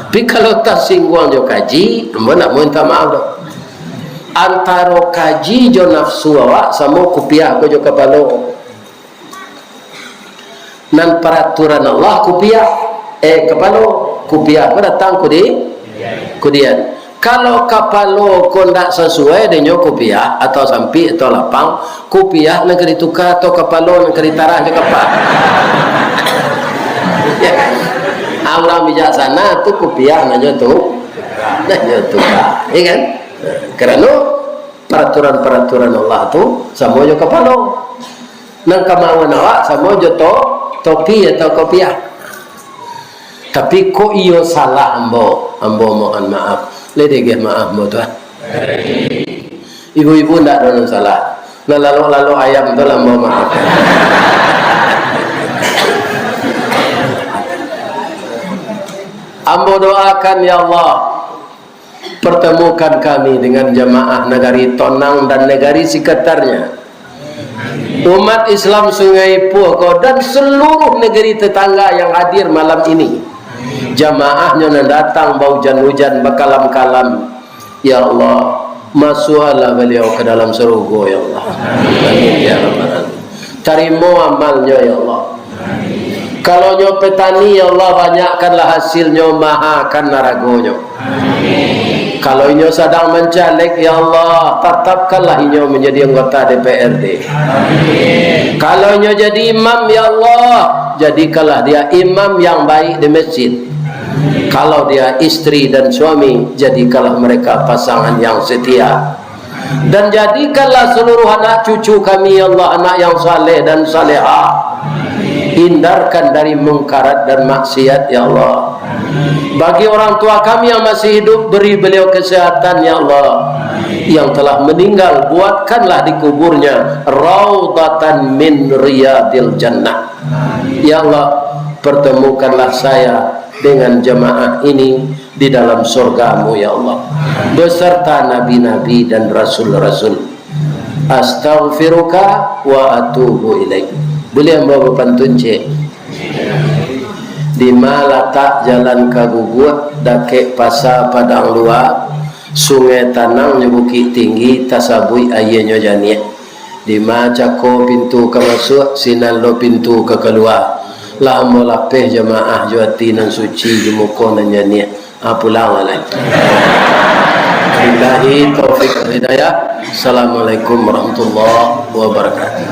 Tapi kalau tasingguang jo kaji, ambo ndak mau minta maaf doh. Antaro kaji jo nafsu awak, samo kupiah ko jo kapalo. Nan paraturan Allah kupiah, eh, kapalo, kupiah ko datang kudi-, kudian. Kalau kapalo ko ndak sasuai denyo kupiah, atau sampik, atau lapang, kupiah nan ka dituka, atau kapalo nan ka ditarah jo kapa. Ah, urang bijaksana tu kupiah nan nyo tu, nan nyo tuka, ya kan? Karano paraturan-paraturan Allah tu samo jo kapalo. Nan kamauan awak samo jo to-, topi atau kopiah. Tapi kok iyo salah ambo, ambo mohon maaf. Lai dageh maaf ambo tu, ah. Ibu-ibu ndak ado nan salah. Nan lalok-lalok ayam tu lah ambo maaf. Ambo doakan, ya Allah, pertemukan kami dengan jamaah Nagari Tonang dan Nagari Sekitarnya. Umat Islam Sungai Puah ko dan seluruh negeri tetangga yang hadir malam ini. Jamaahnyo nan datang baujan-ujan, bakalam-kalam. Ya Allah, masuaklah baliau ka dalam sarugo, ya Allah. Amin, ya Rabbal Alamin. Tarimo amalnyo, ya Allah. Kalau nyo petani, ya Allah, banyakkanlah hasilnyo, mahakan aragonyo. Kalau inyo sadang mancaleg, ya Allah, tatapkanlah inyo manjadi anggota D P R D. Kalau inyo jadi imam, ya Allah, jadikanlah dia imam yang baik di masjid. Kalau dia isteri dan suami, jadikanlah mereka pasangan yang setia. Dan jadikanlah seluruh anak cucu kami, ya Allah, anak yang saleh dan salehah. Hindarkan dari mungkarat dan maksiat, ya Allah. Bagi orang tua kami yang masih hidup, beri beliau kesehatan, ya Allah. Yang telah meninggal, buatkanlah di kuburnya raudatan min riyadil jannah. Ya Allah, pertemukanlah saya dengan jamaah ini di dalam surga-Mu, ya Allah, beserta nabi-nabi dan rasul-rasul. Astaghfiruka wa atubu ilaik. Buliah ambo bapantun, cek? Di ma latak jalan ka Guguak, dakek pasa Padang Lua, sungai tanang nyo Bukik Tinggi, tasabuik aianyo janiah. Di ma cako pintu ka masuak, sinan lo pintu ka kalua. Lah ambo lapeh jamaah jo ati nan suci, jo muko nan janiah. Ah, pulang lah, lai. Billahi taufik wal hidayah. Assalamualaikum warahmatullahi wabarakatuh.